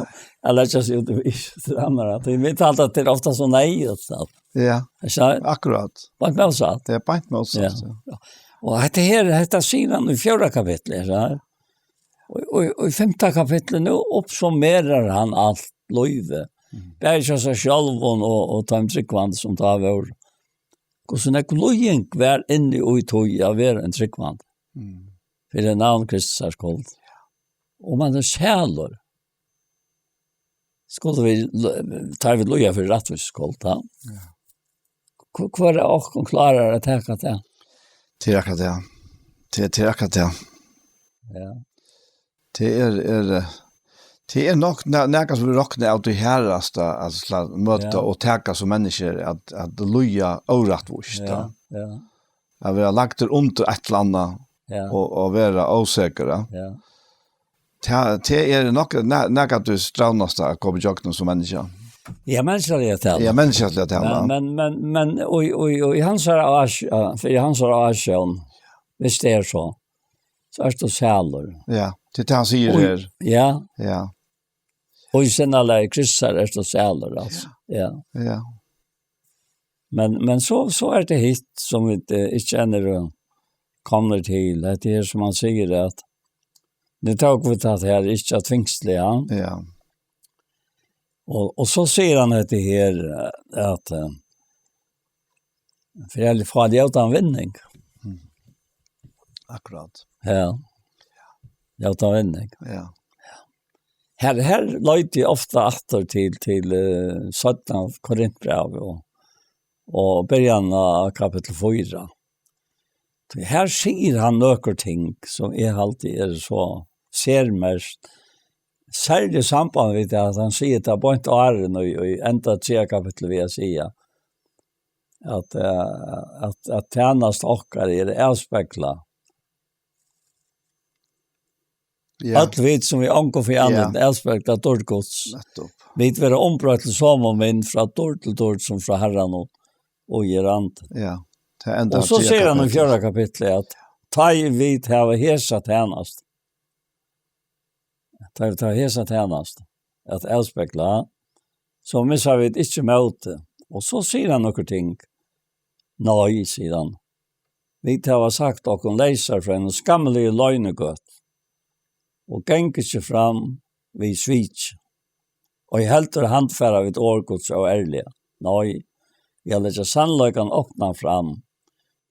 ella leggja seg út í viðurskiftir annarra. Tí vit halda at tað er ofta so neyðugt, at Ja, Eg sær, akkurát. Beint mótsatt. Tað er beint mótsatt, Ja. ja. Og hetta her, hetta sigur hann í fjórða kapitli, er tað? Og, og, og í fimta kapitli nú uppsummerar hann alt lívið. Mm. Bæði hjá sær sjálvum og, og teimum trúgvandi sum tá vóru. Hvussu nógv líðing var inni í tí at vera ein trúgvandi. Mm. fyri navn Kristusar skuld. Um hann er sælur, skulu vit l-, tá vit líða fyri rættvísi skuld, ja. Ja. Hv-, hvør av okkum klárar at taka tað? Tað er akkurát tað. Tað, tað er akkurát tað. Ja. Tað er, er, eh, tað er nokk na-, nakað sum vit rokna av tí harðasta, altso, at møta Ja. og taka sum menniskju, at, at líða órættvíst, Ja, ja. ja. At vera lagdur undir eitt ella annað Ja. og, og vera ósekur, ja. Ja. Tað, tað er nokk na-, nakað av tí strævnasta at koma ígjøgnum sum menniskja. Ja, menniskjaliga talað. Ja, menniskjaliga talað. Men, men, men, men, og, og, og í hansara ás-, ja, fyri hansara ásjón, viss tað er so, so ert tú sælur. Ja, tað er tað hann sigur Og, her. ja. Ja. Og í sinnalagi Kristusar ert tú sælur, altso. Ja. Ja. Men, men so, so er tað hitt, sum vit, eh, ikki enn eru komnir til. Hetta her, sum hann sigur, at nú tóku vit tað her, ikki at tvingsliga. Ja. Og, og so sigur hann hetta her, eh, at, eh, fyri at fáa ljótan vinning. Mm. Akkurát. Ja. Ljótan vinning. Ja. Her, her leiti eg ofta aftur til, til, eh, seinna Korintbræv og, og byrjan av kapittul fýra. Tí her sigur hann nøkur ting, sum eg haldi er so sermerkt, serliga í samband við tað, at hann sigur tað beint áðrenn í, í enda triðja kapitli við at siga, at, eh, at, at tænast okkara er avspeglað. Ja. Øll vit, sum við ongum fyri Ja. andlitum avspegla dýrd Guds. Nettupp. Vit verða umbroytt til somu mynd frá dýrd til dýrd sum frá Harranum, og er andi. Ja. Tað endar Og so triðja sigur hann í kapitlið. fjórða kapitli, at tá ið vit hava hesa tænast, tá ið vit hava hesa tænast, at avspegla, so missa vit ikki mótið. Og so sigur hann nøkur ting. Nei, sigur hann. Vit hava sagt okkum leysar frá einum skammiligu loynigøtu, og ganga ikki fram við sviki, og heldur handfara vit orð Guds óærliga. Nei, við at leggja sannleikan opnan fram,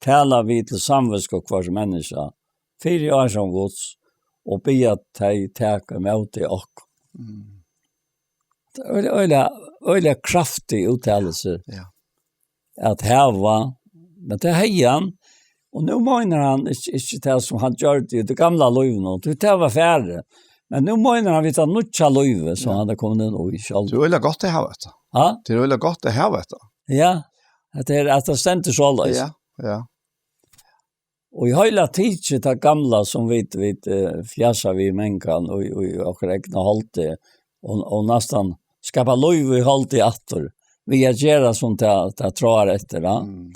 tala vit til samvitsku hvørs menniskja, fyri ásjón Guds, og biðja tey taka ímóti okkum. Mm. Tað er øgiliga, øgiliga, øgiliga kraftig úttalelse Ja. at hava, men tað hevði hann, og nú meinar hann ikki, ikki tað sum hann gjørdi í tí gamla lívinum, tí tað var farið. Men nú meinar hann við tað nýggja lívið, sum Ja. hann er komin inn í sjálvur. Tað er øgiliga gott at hava hetta. Ha? Tað er øgiliga gott at hava hetta. Ja, at tað er, at tað stendur soleiðis. Ja, ja. Og í heila tikið tað gamla sum vit, vit, eh, fjasa við mangan og, og í okkara egna holdi, og, og næstan skapa lív í holdið aftur, við at gera sum tað, tað tráar eftir, ja. Mm.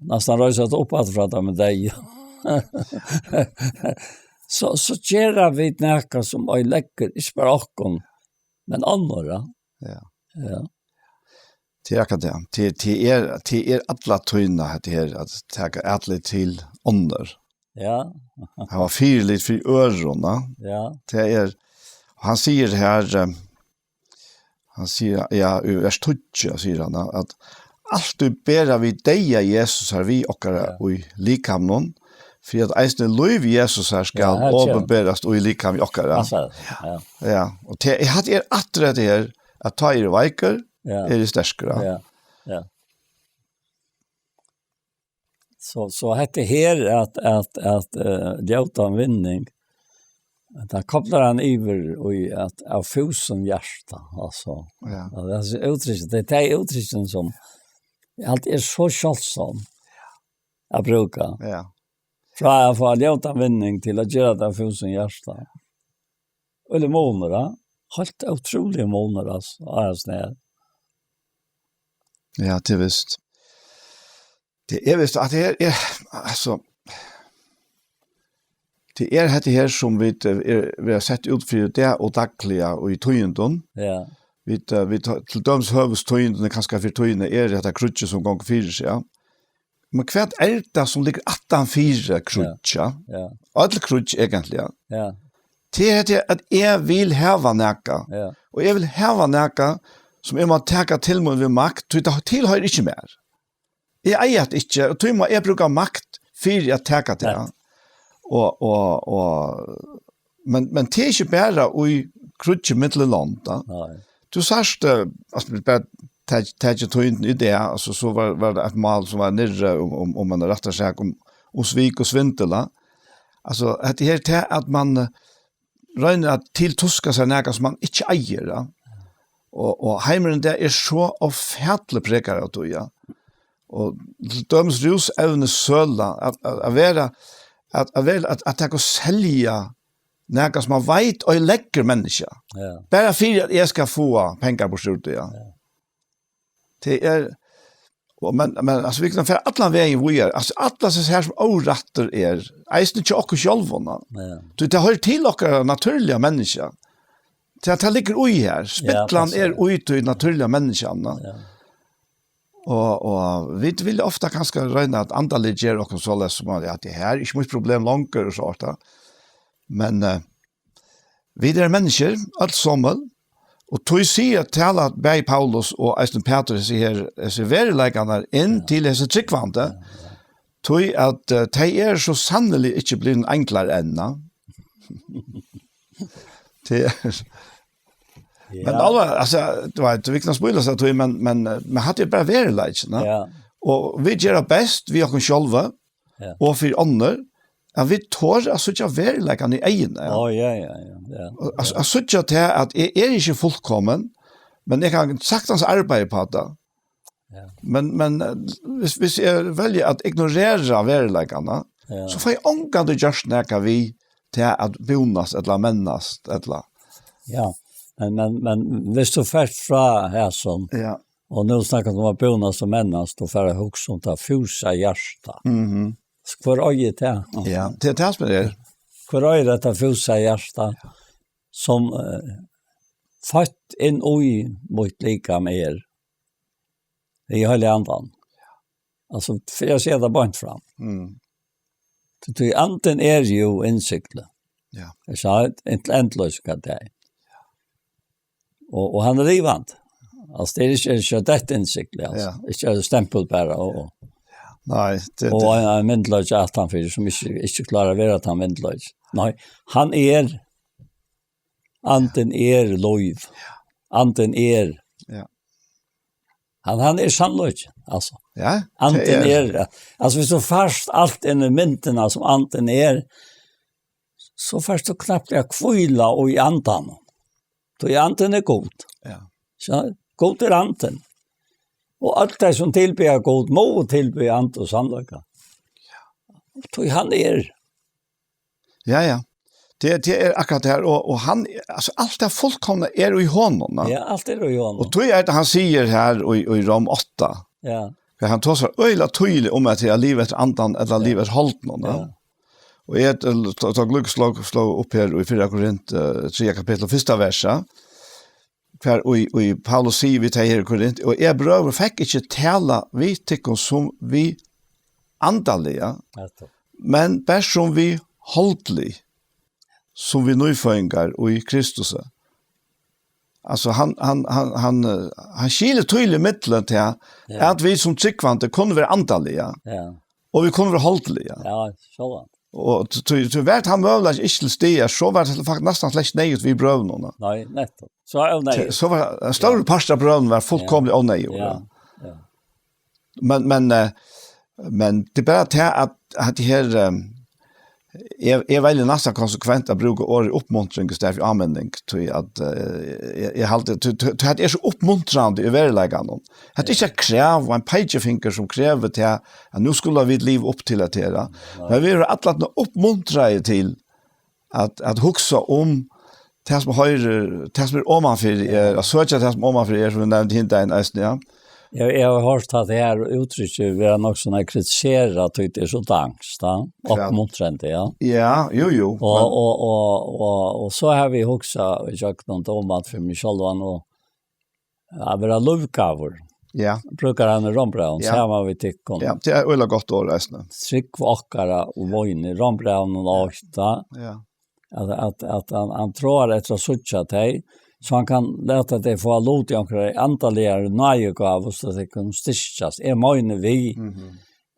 Næstan reisa tað upp aftur frá teimum deyðu. So, so gera vit nakað sum oyðileggur, ikki bara okkum, men onnur, ja. Ja. Ja. Tað er akkurát tað. Tað, tað er, tað er alla tíðina hetta her, at taka atlit til onnur. Ja. Hava fyrilit fyri øðrum, ja. Ja. Tað er, hann sigur her, eh, hann sigur, ja, í vers tíggju, sigur hann, at altíð bera vit deyða Jesusar við okkara Ja. í likamnum, fyri at eisini lív Jesusar skal Ja, her kemur. opinberast í likami okkara. Passar, ja. Ja, og tað, hatta er aftur hetta her, at tá eg eri veikur, Ja. eri eg sterkur, ja. Ja, ja. So, so hetta her at, at, at, eh, ljótan vinning, at hann koplar hann yvir í at av fúsum hjarta, altso. Ja. Ja, tað er so úttrykk, tað er tey úttrykkin sum eg haldi er so sjáldsom at brúka. Ja. Frá at fáa ljótan vinning til at gera tað av fúsum hjarta. Øgiligur munur, ja. Heilt ótrúligur munur, altso, á hasum her. Ja, tað er vist. Tað er vist, at tað er, er, altso, tað er hetta her sum vit, eh, er, vit hava sett út fyri dag og dagliga og í tíðindum. Ja. Vit, eh, vit ta-, til dømis høvuðstíðindini, kanska fyri tíðina, er hetta kríggið sum gongur fyri seg, ja. Men hvat er tað sum liggur aftan fyri kríggið? Ja. Ja. Øll kríggj, eigentliga. Ja. Tað er hetta at eg vil hava nakað. Ja. Og eg vil hava nakað sum eg má taka til mín við makt, tí tað tilhoyrir ikki mær. Eg eigi hatta ikki, og tí má eg brúka makt fyri at taka tað. Rætt. Og, og, og, men, men tað er ikki bara í kríggi millum lond, tá. Nei. Tú sært, eh, altso, bara tak, tak í tíðina í dag, altso, so var, var tað eitt mál sum var niðri um, um, um ein rættarsak um, um svik og svindul, tá. Altso, at tað her, tað at man, eh, roynir at tiltuska sær nakað sum man ikki eigur, tá. Og, og heimurin, tað er so ófatiliga pregaður av tí, ja. Og til dømis rúsevnissøla, at, at, at vera, at, at vera, at, at taka og selja nakað sum man veit oyðileggur menniskja. Ja. Bara fyri at eg skal fáa pengar burtur úr tí, ja. Ja. Tað er, og men, men, altso, vit kunnu fara allan vegin víðari. Altso, alt tað her sum órættur er, eisini hjá okkum sjálvum, ja. Ja. Tí tað hoyrir til okkara natúrliga menniskja. Tað, tað liggur í her. Ja, spillan passar. Er í tí natúrliga menniskjan, ja. Ja. Og, og vit vilja ofta kanska royna at andaliggera okkum soleiðis sum at, ja, tað her er ikki mítt problem longur og so orðið. Men, eh, vit eru menniskjur, øll somul, og tí sigur, talar bæði Paulus og eisini Pætur, hesi her, hesi veruleikarnar inn til hesi trúgvandi, tí at, eh, tey eru so sanniliga ikki blivin einglar enn, na. Tað er, men Ja. Alva, altso, tú veit, vit kunnu spíla seg til, men, men, eh, men hatta er bara veruleikin, na. Ja. Og vit gera best við okkum sjálva, Ja. og fyri onnur, at vit tora at síggja veruleikan í eyguni, ja. Á, ja, ja, ja, ja, Og at, ja. At síggja til at eg er ikki fullkomin, men eg kann saktans arbeiða upp á tað. Ja. Men, men, eh, hvis, hvis eg velji at ignorera veruleikan, Ja. so fái eg ongantíð gjørt nakað við til at búnast ella mennast, ella Ja, men, men, men hvis tú fert frá her sånn, Ja. og nú snakkar tú um at búnast og mennast, og fara at hugsa um tað fúsa hjarta. Mhm. Hvør eigur tað? Ja, tað er tað sum er. Hvør eigur hetta fúsa hjarta, sum, eh, føtt inn í mítt likam er, í Heilaga Andan? Altso, fyri at siga tað beint fram. Mm. Tí, tí andin er jú innsiglið. Ja. Eg sá, ent-, endaleyst, hvat tað er. Og, og hann er livandi. Altso, tað er ikki, er ikki eitt deytt innsigli, altso. Ja. Ikki eitt stempul bara, og, og Nei, tað, og tað ein, ein myndugleiki aftanfyri, sum ikki, ikki klárar at vera tann myndugleiki. Nei, hann er, andin er lív. Andin er. Ja. Hann, hann er sannleikin, altso. Ja, Andin tað er, er, altso, hvis tú fært alt inn í myndina sum andin er, so fært tú knappliga at hvíla í andanum. Tí andin er Gud. Ja. So Gud er andin. Og alt tað sum tilbiðja Gud, má tilbiðja andi og sannleika. Tí hann er. Ja, ja. Tað, tað er akkurát tað her, og, og hann, altso, alt tað fullkomna er í honum, na? Ja, alt er í honum. Og tí er tað, hann sigur her í, í Rom átta. Ja. Fyri hann tosar øgiliga týðiliga um at tað er at liva eftir andan, ella at liva eftir holdinum, na? Ja. Og eg, eh, tá, tá gløgg sló, sló upp her í fyrra Korint, eh, triðja kapittul, fyrsta versi, hvar í, í Paulus sigur við tey her í Korint, og eg, brøður, fekk ikki tala við tykkum sum við andaliga, Nettupp. Men bert sum við holdlig, sum við nýføðingar í Kristusi. Altso, hann, hann, hann, hann, eh, hann skilir týðiliga millum tað, Ja. at vit sum trúgvandi kunnu vera andaliga, Ja. og vit kunnu vera holdliga. Ja, sjálvandi. Og t-, t-, t-, var hann møguliga ikki til staðar, so var tað fakt-, næstan slett ikki neyðugt við brøvunum, na. Nei, nettupp. So er óneyðugt. Te-, so var ein stórur Ja. partur av brøvunum var fullkomiliga Ja. óneyðugur, Ja. ja. Ja. Men, men, eh, men tað er bara tað at, at her, eh, eg, eg velji næstan konsekvent at brúka orðið uppmuntring í staðin fyri áminning, tí at, eh, eg, eg haldi, tí, tí, tí at tað er so uppmuntrandi í veruleikanum. Hetta er ikki eitt krav og ein peikifingur sum krevur til at nú skulu vit liva upp til at gera. Nei. Men vit eru allar uppmuntraðir til at, at hugsa um tað sum hoyrir, tað sum er omanfyri er, at søkja tað sum omanfyri er, sum vit nevndu hin dagin eisini, ja. Eg, eg havi hoyrt at tað her úttrykki vera nokk so kritisera, tí tað er so danskt, ja. Hvat? Uppmuntrandi, ja. Ja, jú, jú, Og, men og, og, og, og so havi eg hugsað í gjøgnum dómat fyri meg sjálvan og at vera lívgávur. Ja. Brúkar hann í Rómbrævinum, Ja. saman við tykkum. Ja, tað er øgiliga gott orð, eisini. Trúgv okkara og vón í Rómbrævinum átta. Ja. At, at, at hann, hann tráar eftir at síggja tey, so hann kann lata tey fáa lut í onkra andaligari náðigávu, so tey kunnu styrkjast. Eg meini við, Mhm.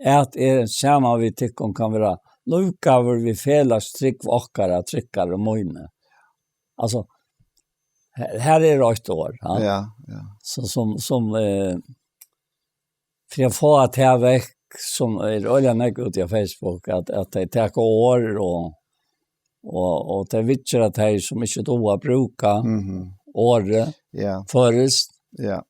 at eg saman við tykkum kann vera lívgávur við felags trúgv okkara, trykkar og míni. Altso, her, her er eitt orð, ja. Ja, ja. So, sum, sum, eh, fyri at fáa tað vekk, sum er øgiliga nógv úti á Facebook, at, at tey taka orð og, og, og tey viðgera tey, sum ikki duga at brúka Mhm. orðið Ja. føroyskt. Ja.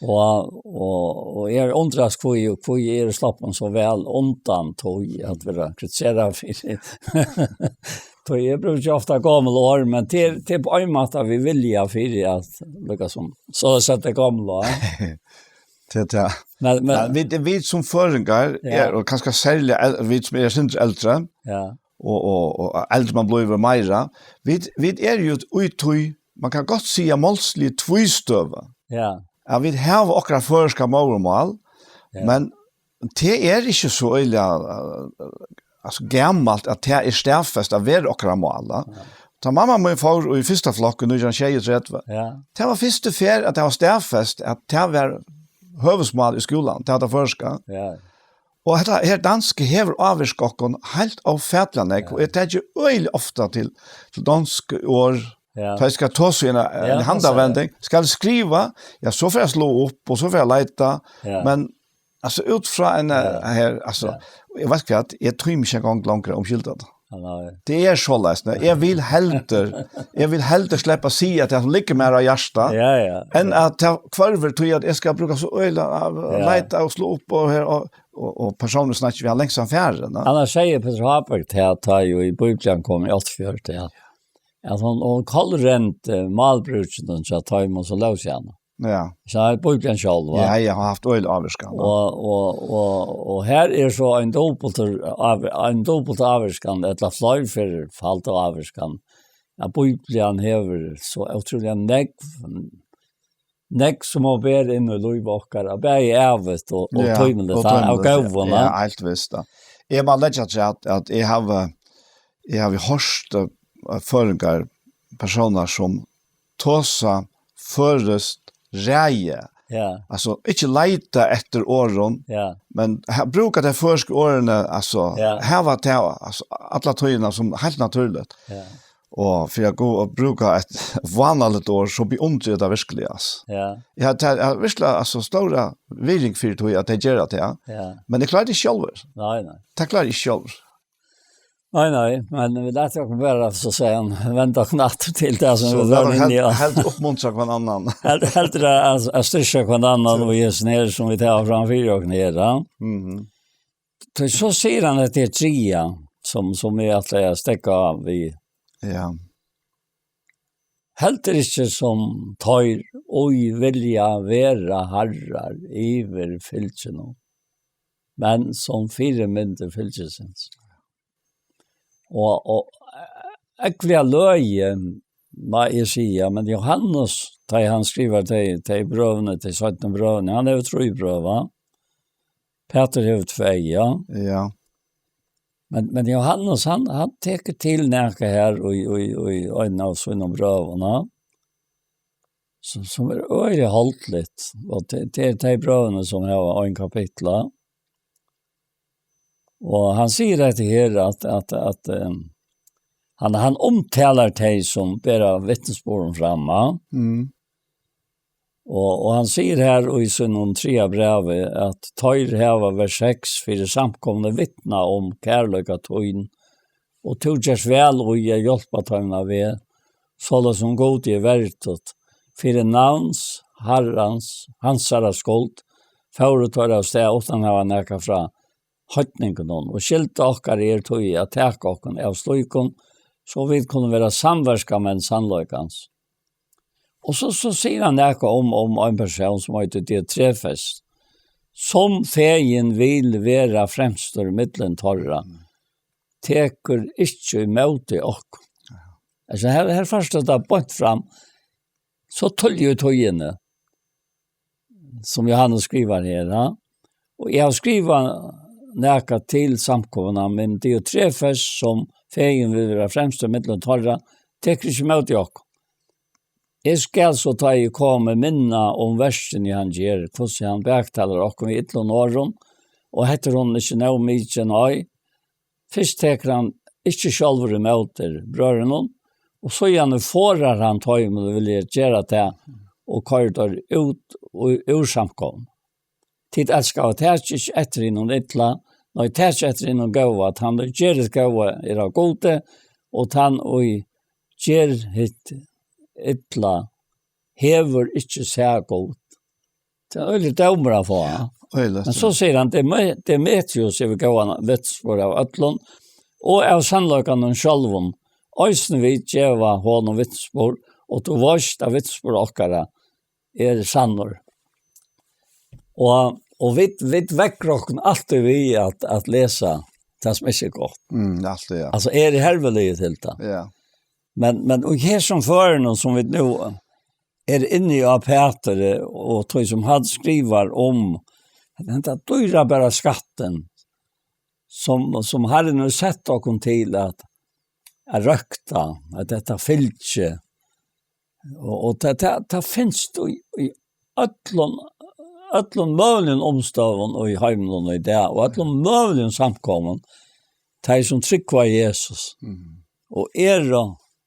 Og, og, og eg undrast, hví, hví eg eri sloppin so væl undan tí at vera kritiseraður fyri. Tí eg brúki ofta gomul orð, men til, til á ein máta við vilja fyri at lukka sum. So eg seti gomul orð. Til tað. Men, men Nei, vit, vit sum føroyingar Ja. er, og kanska serliga el-, vit sum eru sindur eldri, Ja. og, og, og eldri man blívur meira, vit, vit eru jo í tí, man kann gott siga málslig tvístøðu. Ja. At vit hava okkara føroyska móðurmál, Ja. men tað er ikki so øgiliga, eh, altso, gamalt at tað er staðfest at vera okkara mál, da. Ja. Tá mamma mín fór í fyrsta flokk í nítjan sjeyogtretivu, Ja. tað var fyrstu ferð at tað var staðfest at tað var høvuðsmál í skúlanum, tað var tað føroyska. Ja. Og hetta her danska hevur ávirkað okkum heilt ófatiliga nógv, Ja. og eg taki øgiliga ofta til, til dansk orð, Ja. tá eg skal tosa í eina, Ja, eina tað sær eg. handavending, skal skriva, ja, so fer eg at slá upp, og so fer eg at leita, Ja. men, altso, út frá ein, Ja. her, altso, Ja. eg veit hvat, eg tími ikki eingong longur at umskylda tað. Ja, nei. Tað er soleiðis, nei. Eg vil heldur, eg vil heldur sleppa at siga tað sum liggur mær á hjarta, Ja, ja. enn at tað hvørvur tí at eg skal brúka so øgiliga at Ja. leita og slá upp og her, og, og, og persónliga snakka við hann langt farin, nei. Annars sigur Petur Háberg til at tá jo í Bíblian kom í áttaogfjøruti, ja. At hon, hon kollrendi málbrúkin hjá teimum, sum lósu hana. Ja. So er Bíblian sjálv, va? Ja, eg havi havt øgiliga ávirkan, va? Og, og, og, og her er so ein dupultur av-, ein dupult ávirkan, ella fleirfalt ávirkan, at Bíblian hevur so ótrúliga nógv, nógv sum hon ber inn í lív okkara, bæði ævigt og, og Ja, tímiligt, og tá, av tímiligt, góðum, ja, ja. heilt vist, ja. Eg má leggja til at, at eg havi, eg havi hoyrt, eh, føroyingar, persónar sum tosa føroyskt ræði. Ja. Altso, ikki leita eftir orðum, Ja. men ha-, brúka tey føroysku orðini, altso, Ja. hava tað, altso, alla tíðina sum heilt natúrligt. Ja. Og fyri at gott brúka eitt vánaligt orð, so beundri eg tað virkuliga, altso. Ja. Eg havi, eg havi virkuliga, altso, stóra virðing fyri tí at tey gera tað, ja. Ja. Men eg klári tað ikki sjálvur. Nei, nei. Tað klári eg ikki sjálvur. Nei, nei, men vit lata okkum vera, so at siga, venda okkum aftur til tað sum So vit lat vóru okkum inni á. helt, helt uppmuntra hvønn annan. Helt, heldur at, at, at styrkja hvønn annan So. og hesum her, sum vit hava framfyri okkum her, ja. Mhm. So, so sigur hann at tað er triðja, sum, sum eg ætli at steðga av við. Ja. Heldur ikki sum teir, ið vilja vera harrar yvir fylginum, men sum fyrimyndir fylgisins. Og, og, eh, ógvuliga løgið, má eg siga, men Jóhannes, tá ið hann skrivar tey, tey brøvini, tey seinnu brøvini, hann hevur trý brøv, va? Pætur hevur tvey, ja. Ja. Men, men Jóhannes, hann, hann tekur til nakað her í, í, í ein av sínum brøvum, ja. Sum, sum er øgiliga holdligt, og tað, tað er tey brøvini sum hava ein kapitla. Og hann sigur hetta her, at, at, at, ehm, hann, hann umtalar tey sum bera vitnisburðin fram, ja. Mm. Og, og hann sigur her í sínum triðja brævi, at teir hava, vers seks, fyri samkomuni vitnað um kærleika tín, og tú gerst væl í at hjálpa teimum á veg, soleiðis sum Gudi er verdigt, fyri navns Harrans, hansara skuld, fóru teir av stað uttan at hava nakað frá heidningunum, og skylda okkara er tí at taka okkum av slíkum, so vit kunnu vera samverkamenn sannleikans. Og so, so sigur hann nakað um, um ein persón sum eitur Diotrefes, sum fegin vil vera fremstur millum teirra, tekur ikki ímóti okkum. Altso, her, her fært tú tað beint fram, so tíðliga í tíðini, sum Jóhannes skrivar her, ha? Og eg havi skrivað nakað til samkomuna, men Diotrefes, sum fegin vil vera fremstur millum teirra, tekur ikki ímóti okkum. Eg skal so, tá eg komi, minna um verkini, hann ger, hvussu hann baktalar okkum við illum orðum, og hetta er honum ikki nóg mikið, nei, Fyrst tekur hann ikki sjálvur ímóti brøðrunum, og síðani forðar hann teimum, vilja gera tað, og koyrir teir út og úr samkomuni. Tit elskaðu, takið ikki eftir hinum illa, nei, takið eftir hinum góða, at hann ið ger hitt góða er av Gudi, og tann ið ger hitt illa hevur ikki sæð Gud. Tað er øgiligur dómur at fáa. Ja, øgiligur. Men so sigur hann, Deme-, Demetrius hevur góðan vitnisburð av øllum, og av sannleikanum sjálvum. Eisini vit geva honum vitnisburð, og tú veitst, at vitnisburð okkara er sannur. Og, og vit, vit veðra okkum altíð við at, at lesa tað sum ikki er gott. Mm, altíð, ja. Altso, eg eri hervilig til tað. Ja. Men, men og her sum førinum sum vit nú eru inni á Pætur, eh, og tað sum hann skrivar um, at henda dýrabara skattin, sum, sum Harrin hevur sett okkum til at, at røkta, at hetta fylgi, og, og tað, tað, tað finst í, í øllum, øllum møguligum umstøðum í heiminum í dag, og øllum møguligum samkomum, tey sum trúgva Jesus, Mhm. og eru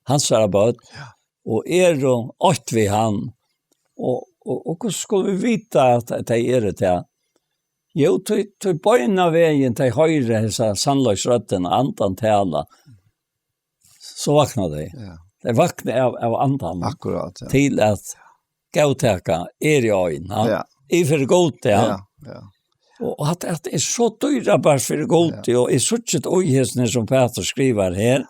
hansara børn, Ja. og eru eitt við hann, og, og, og hvussu skulu vit vita at, at tey eru tað? Jú, tí, tí beinanvegin tey hoyra hesa sannleiksrøddina, andan tala, so vakna tey. Ja. Tey vakna av, av andanum. Akkurát, ja. Til at góðtaka, eg eri ein, ja. Ja. Eg fyri Gud, ja. Ja, ja. Og at, at tað er so dýrabart fyri Gud, Ja. og eg síggi tað í hesum her sum Pætur skrivar her,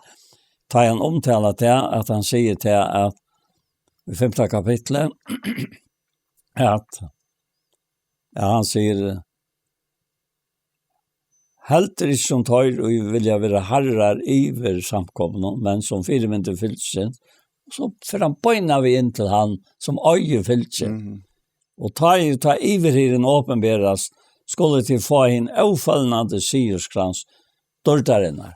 tá hann umtalar tað, at hann sigur tað at í fimta kapitli, at, ja, hann sigur, heldur ikki sum teir, ið vilja vera harrar yvir samkomuna, men sum fyrimyndir fylgisins, so fer hann beinanvegin inn til hann, sum eigur fylgið. Mhm. Og tá ið, tá yvirhirðin opinberast, skulu tit fáa hin ófølnandi sigurskrans dýrdarinnar.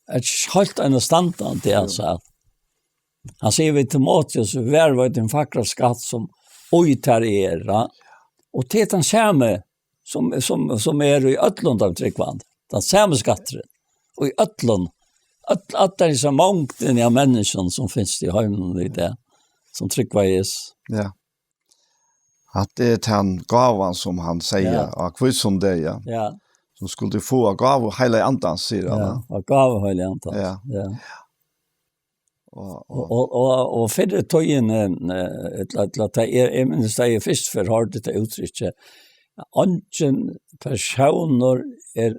Er ikki heilt einastandandi, Jú. altso, at hann sigur við Timoteus, varðveit hin fagra skatt sum í tær er, ja. Og tað er tann sami sum, sum, sum er í øllum teimum trúgvandi. Tann sami skatturin. Og í øllum, øll, allar hesar mongdin av menniskjum sum finst í heiminum í dag, sum trúgva Jesus. Ja. At tað er tann gávan sum hann sigur, Ja. á hvítusunnudeginum, Ja. sum skuldi fáa gávu Heilaga Andans, sigur hann, Ja, ja. og gávu Heilaga Andans. Ja. Ja. Og, Og, og, og, og, og fyrr í tíðini, eh, ella, ella, tað er, eg minnist, tað eg fyrst ferð hoyrdi tað úttrykki, eingin persónur er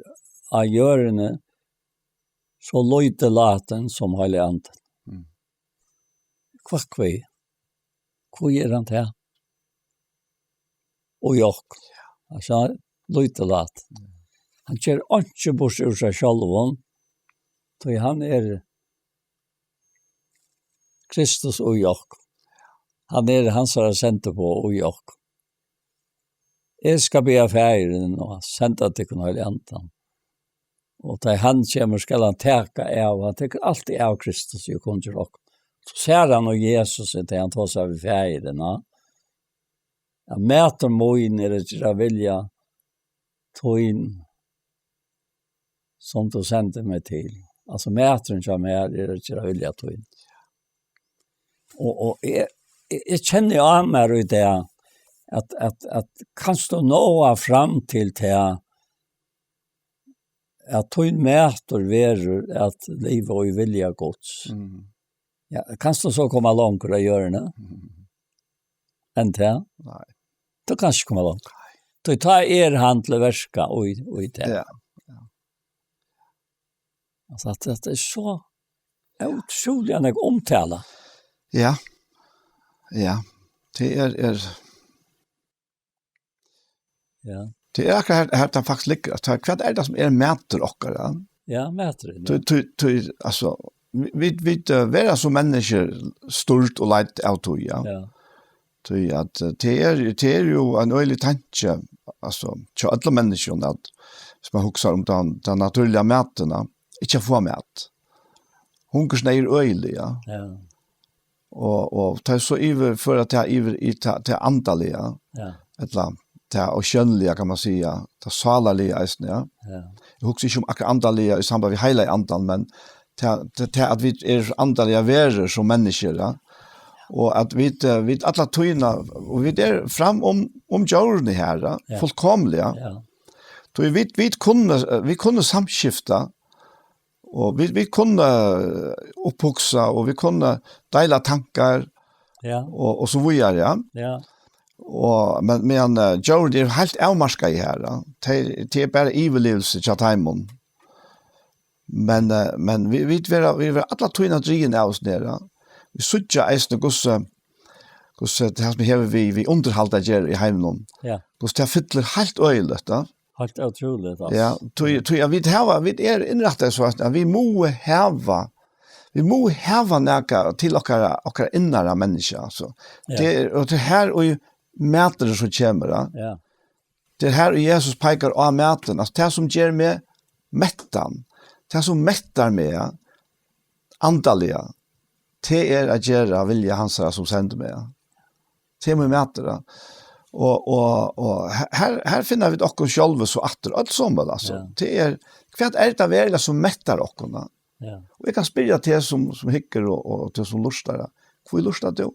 á jørðini so lítillátin sum Heilagi Andin. Mm. Hvat, hví? Hví er hann tað? Og í okkum. Altso, lítillátin. Hann ger einki burtur úr sær sjálvum, tí hann er Kristus í okkum. Hann er hansara sendiboð í okkum. Eg skal biðja Faðirin og senda tykkum Heilagan Andan. Og tá hann kemur, skal hann taka av, hann tekur altíð av Kristus og kunngjør okkum. So sær hann og Jesus, tá hann tosar við Faðirin, ja. At matur mín er at gera vilja tín, sum tú sendi meg til. Altso, maturin hjá mær er at gera vilja tín. Og, og eg, eg, eg kenni á mær í dag, at, at, at kanst tú náa fram til tað, at tín matur verður at liva í vilja Guds. Mm. Ja, kanst tú so koma longur á jørðini Mm. enn tað? Nei. Tú kanst ikki koma longur. Nei. Tí tá er hann til verka í, í tað. Ja, ja. Altso, at, at tað er so ótrúliga nógv umtala. Ja. Ja. Tað er, er Ja. Tað er akkurát her, her tað faktiskt liggur. At hvat er tað sum er matur okkara? Ja, maturin, Tí, ja. tí, tí, altso, vit, vit, vit, eh, verða sum menniskju stýrd og leidd av tí, ja. Ja. Tí at, eh, tað er, tað er jú ein øgilig tanki, altso, hjá øllum menniskjum, at viss man hugsar um tann, tann natúrliga matin, ja, ikki at fáa mat. Hungursneyð er øgilig, ja. Ja. Og, og tá so yvirføra tað yvir í tað, tað andaliga, Ja. ella tað ósjónliga, kann man siga, tað sálarliga eisini, ja. Ja. hugsi ikki um akkurát andaliga í samband við heilaga andan, men til, til, til at vit eru andaliga verur sum menniskjur, ja. Og at vit, eh, vit alla tíðina, og vit eru fram um, um djórni her, ja, Ja. fullkomliga. Ja. Tí vit, vit kunnu, eh, vit kunnu samskifta, og vit, vit kunnu, eh, upphugsa, og vit kunnu deila tankar, Ja. og, og so víðari, ja. Ja. Og, men, men, eh, djórini eru heilt avmarkað her, ja. Tey, tey er bara yvirlivelse hjá teimum. Men, eh, men vit, vit vera, vit vera alla tíðina drigin av oss nær, ja. Vit síggja eisini hvussu, hvussu tað sum hevur við, við undirhald at gera í heiminum. Ja. Hvussu tað fyllir heilt øgiligt, ja. Heilt ótrúligt, altso. Ja, tí, tí at vit hava, vit eru innrættað so at, at vit mugu hava, vit mugu hava nakað til okkara, okkara innara menniskja, altso. Ja. Tað er, og tað er her og í maturin sum kemur, ja. Ja. Tað er her og Jesus peikar á matin, altso tað sum ger meg mettan, tað sum mettar meg, ja, andaliga, tað er at gera vilja hansara sum sendi meg, ja. Tað er mín matur, ja. Og, og, og her, her, her finna vit okkum sjálvi so aftur, øll somul, altso. Ja. Tað er, hvat er tað veruliga sum mettar okkum, ja? Ja. Og eg kann spyrja teg sum, sum hyggur og, og teg sum lurtar, ja. Hví lurtar tú?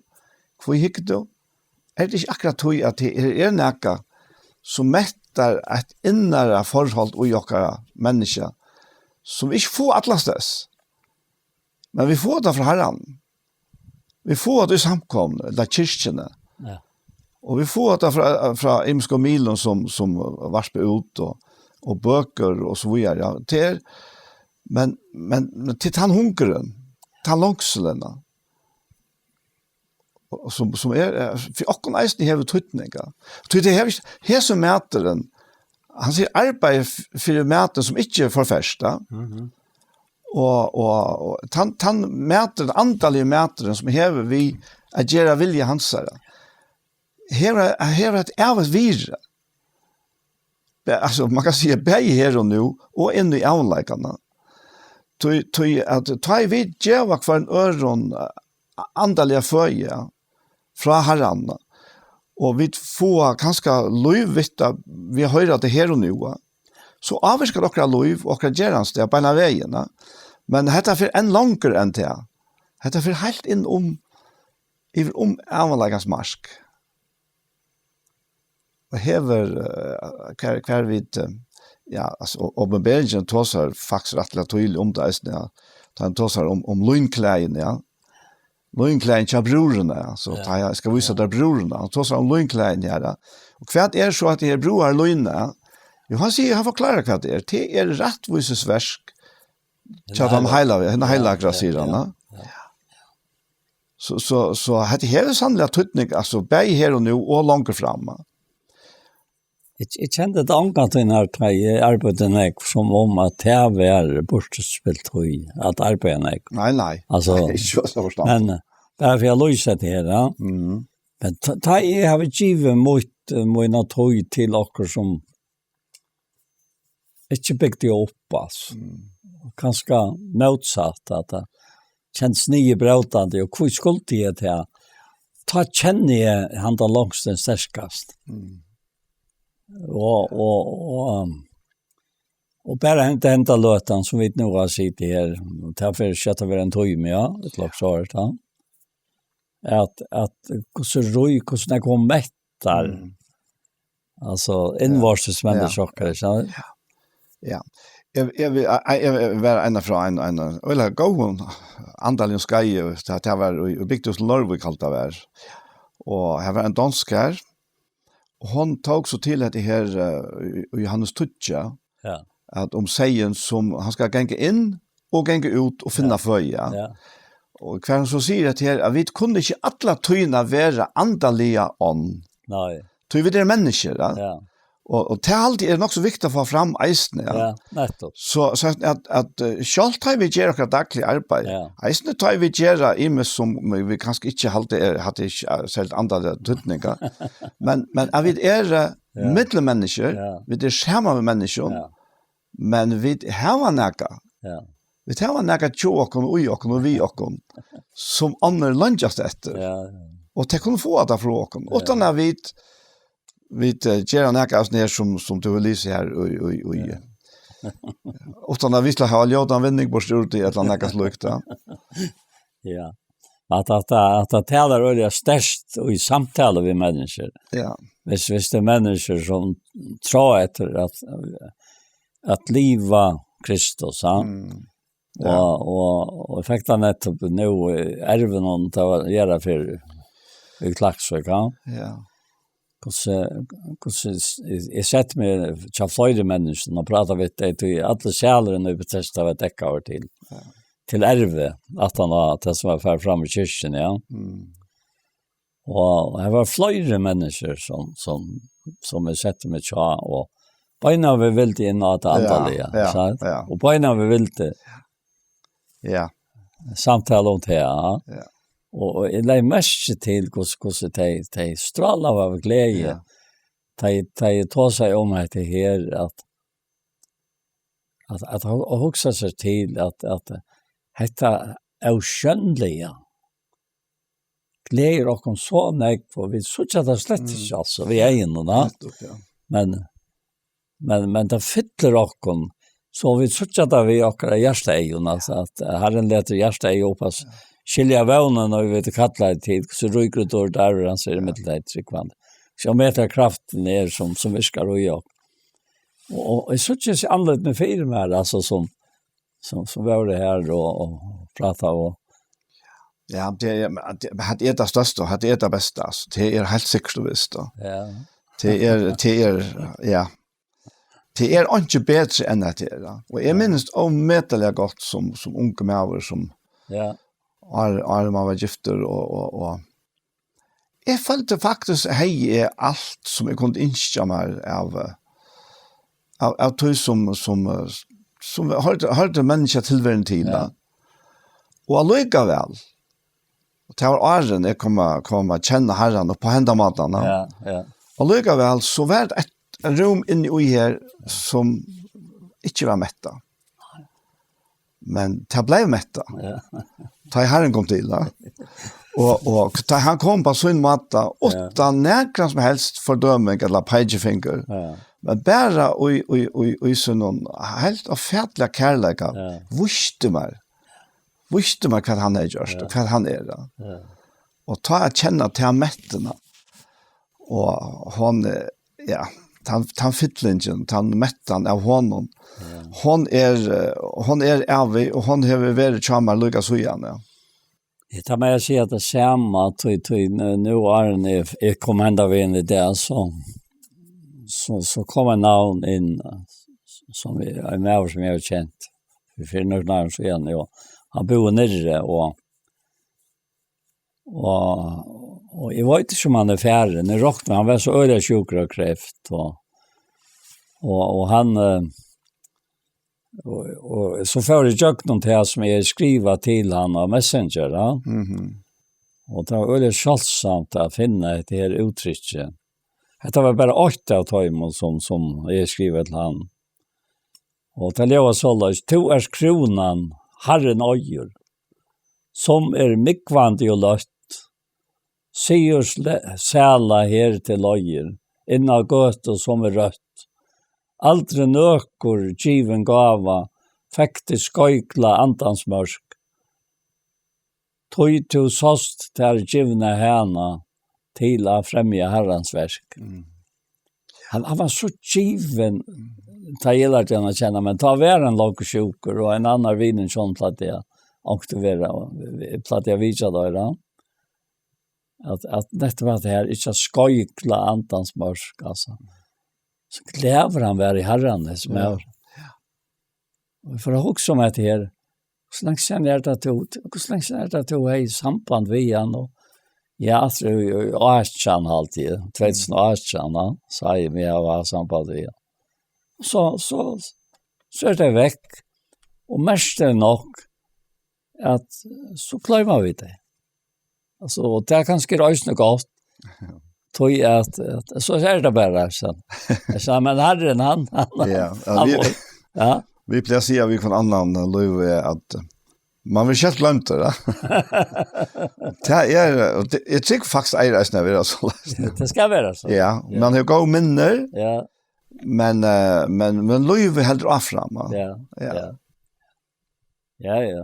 Hví hyggur tú? Er tað ikki akkurát tí at tað er, er nakað sum mettar eitt innara forhold í okkara menniskja, sum vit ikki fáa allastaðni? Men vit fáa tað frá Harranum. Vit fáa tað í samkomuni, ella kirkjuni. Ja. Og vit fáa tað frá, frá ymiskum miðlum sum, sum varpa út og, og bøkur og so víðari. Ja. Tað er, men, men, men til tann hungurin, tann longsulin, ja. Og sum, sum er, er, fyri okkum eisini hevur týdning, ja. Tí tað hevur ikki, hesin maturin, hann sigur arbeiði f-, fyri matin sum ikki er forferst, ja. Mhm. Og, og, og tann, tann maturin, andaligi maturin, sum hevur við at gera vilja hansara, hevur, hevur eitt ævigt virði. Be-, altso, man kann siga, bæði her og nú, og inn í ævinleikan. Tí, tí at tá vit geva hvørjum øðrum, eh, andaliga føði, ja, frá Harranum, og vit fáa kanska lív við tað, vit hoyra tað her og nú, ja, so ávirkar okkara lív og okkara gerandisdag beinan vegin, ja. Men hetta fer enn longur enn tað. Hetta fer heilt inn um, yvir um ævinleikans mark. Og hevur, eh, hvar, hvar vit, eh, ja, altso, og, og Openberingin tosar faktiskt rættiliga týðiliga um tað eisini, ja. Tá hann tosar um, um línklæðini, ja. Línklæðini hjá brúðrunum, ja. So Ja. tá eg skal vísa Ja. tær brúðrunum, hann tosar um línklæðini her, ja. Og hvat er so at tað her brúðarlínið, ja? Jo, hann sigur, hann forklarar hvat tað er. Tað er rættvísisverk hjá teimum heilagu, henda heilagra, sigur hann, ja. Ja. So, so, so hetta hevur sanniliga týdning, altso, bæði her og nú og longur fram. Eg, eg kendi tað ongantíð, nær tá eg arbeiddi nógv, sum um at tað var burturspilt tíð at arbeiða nógv. Nei, nei. Altso, Nei, ikki so forstand. Men, eh, bara fyri at lýsa tað her, ja. Mhm. Men tá, tá eg havi givið mítt, eh, mína tíð til okkurt sum ikki bygdi upp, altso. Mm. Kanska mótsatt, at tað kennist niðurbrótandi, og hví skuldi eg tað? Tá kenni eg handa longstin sterkast. Mm. Og, og, og, um, og bara henda, henda løtan sum vit nú hava sitið her, og tað fer skjótt at vera ein tími, ja, eitt lok so er tað. At, at hvussu rík, hvussu nógv hon mettar. Mm. Altso, Ja. innvortis Ja. menniskja okkara, ikki sant? Ja. Ja. Eg, eg, vil- eg, eg, eg var ein frá ein, ein, ein, ella góðum andaligum skeiði, tað, tað var í, í Bygdhús Leirvík, helt tað var. Og her var ein dansk her, og hon tók so til hetta her, eh, í, í Johannes tíggju, Ja. at um seyðin sum hann skal ganga inn og ganga út og finna Ja. føði, ja. Ja. Og hvar hon so sigur at her, at vit kunnu ikki alla tíðina vera andaliga onn. Nei. Tí vit eru menniskjur, ja. Ja. Og, og tað haldi eg er nokk so viktigt at fáa fram eisini, ja. Ja, nettopp. So, so at, at, at, eh, sjálvt tá vit gera okkara dagliga arbeiði, Ja. eisini tá vit gera ymiskt sum vit kanska ikki halda er, hatta er ikki, eh, serligt andaliga týdning, ja. Men, men at vit eru, eh, Ja. millum menniskjur, Ja. vit eru saman við menniskjum, Ja. men vit hava nakað. Ja. Vit hava nakað hjá okkum, í okkum og við okkum, sum onnur leingjast eftir. Ja, ja. Og tey kunnu fáa tað frá okkum, Ja. uttan at vit, vit, eh, gera nakað av sånn her sum, sum tú hevur lisið her í, í, í, Ja. Uttan at vit skal hava ljótan vinning burtur úr tí ella nakað slíkt, ja. Ja. At, at, at, at tala er øgiliga sterkt í samtalu við menniskju. Ja. Hvis, hvis det er menniskju som tror etter at, at liva Kristus, ja. Mm. Ja. Og, og, og eg fekk tað nettopp nú, eh, ervin hon, tað var gera fyri í Klaksvík, ja. Ja. Hvussu, hvussu s-, eg, eg sett meg hjá fleiri menniskjum og prata við tey, tí allir sælir í Betesda var dekkaður til, ja, til ervi, at hann var, tað sum var farið fram í kirkjuni, ja. Mm. Og her var fleiri menniskjur som, som, som eg sett meg hjá, og beinanvegin vildi inn á tað, ja, andaliga, ja, sant? Ja. Og beinanvegin vildi, ja, samtala um tað, ja. Ja. Og, og eg legði merki til, hvussu, hvussu tey, tey strálaðu av gleði. Ja. Tey, tey tosaðu um hetta her, at, at, at hu-, at hugsa seg til, at, at hetta ósjónliga gleðir okkum so nógv, og vit síggja tað slett, mm, ikki, altso, við eygunum, ja. Nettupp, ja. Men, men, men tað fyllir okkum, so vit síggja tað við okkara hjartaeygum, altso, at Harrin letur hjartaeygað upp at, ja, skilja vónina, og vit kalla tað til, so ríkur og dýr, der er hann, sigur, ja, millum tey trúgvandi. So metir kraftin er, sum, sum virkar í okkum. Og, og eg síggi andlitini fyri mær, altso, sum, sum, sum vóru her og, og prata og... Ja, tað er, men tað, tað er tað størsta, tað er tað besta, altso. Tað er heilt sikkert og vist, tá. Ja. Tað er, tað er, ja. Tað er einki betri enn at tað er, tá. Og eg, ja, minnist ómetaliga gott sum, sum ungur maður, sum, ja, áðrenn, áðrenn man var giftur og, og, og eg føldi faktiskt, hevði eg alt sum eg kundi ynskja mær av, eh, av, av tí sum, sum, eh, sum hoyrdi, hoyrdi menniskjatilveruni til, ja, tá. Og allíkavæl, og tað var áðrenn eg kom at, kom at kenna Harran upp á henda mátan, tá. Ja, ja. Allíkavæl, so var tað eitt rúm inni í her, sum ikki var mettað. Men tað bleiv mettað. Ja. Tá ið Harrin kom til, tá. Og, og tá hann kom á sín máta, ja, uttan nakran sum helst fordøming ella peikifingur. Ja. Men bara í, í, í, í sínum heilt ófatiliga kærleika, ja, vísti mær, vísti mær, hvat hann hevði gjørt, ja, og hvat hann er, tá. Ja. Og tá at kenna ta mettuna, og hon, eh, ja, tann, tann fyllingin, tann mettan av honum. Ja. Hon er, eh, hon er ævig, og hon hevur verið hjá mær líka síðan, ja. Ja, tá má eg siga tað sama, tí, tí nú, nú áðrenn eg, eg kom henda vegin í dag, so, so, so kom eitt navn inn, eh, sum eg, ein maður sum eg havi kent fyri, fyri nøkrum árum síðan, og hann búði niðri, og Og, og eg veit ikki, um hann er farin. Eg rokni, hann var so øgiliga sjúkur av kreft, og, og, og hann, eh, og, og so fór eg ígjøgnum tað sum eg skrivaði til hann á Messenger, ja. Mhm. Og tað var øgiliga sjáldsamt at finna hetta her úttrykki. Hetta var bara eitt av teimum sum, sum eg skrivaði til hann. Og tað ljóðar soleiðis: Tú ert krúnan, Harrin eigur, sum er múgvandi og løtt, sigur sle-, sæla her til leiðir, inn á gøtu, sum er røtt. Aldri nøkur givin gáva fekk til skoykla andans mørk, tí tú sást tær givna hana til at fremja Harrans verk. Mm. Hann, hann var so givin, mm, tá eg lærdi hann at kenna, men tá var hann longu sjúkur, og ein annar vinur hjá honum plagdi at onkuntíð vera, og eg plagdi at vitja teir, ja. At, at nettupp at tað her, ikki at skoykla andans mørk, altso. So glaður hann var í Harran, hesin maður. Ja. Og eg fór at hugsa um hetta her. Hvussu leingi síðan er tað tú, hvussu leingi síðan er tað tú hevði samband við hann? Og ja, aftur í, í átjan, haldi eg, tvey túsund og átjan, ja, so hevði eg meg at hava samband við hann. So, so, so er tað vekk. Og merkiligt nokk, at so gloyma vit tað. Altso, og tað er kanska eisini gott. Tí at, at, so er tað bara, so. So, men Harrin, hann, hann, ja, ja, hann vit, ja. Vit plaga at siga við hvønn annan, eh, Lív, eh, at, eh, man verður skjótt gloymdur, ja. Tað er, eh, og tað, eg trúgvi faktiskt, eigur eisini at vera so. Tað skal vera so. Ja, ja. Man hevur góð minni. Ja. Men, eh, men, men lívið heldur áfram, va? Ja, Ja. ja. Ja, ja.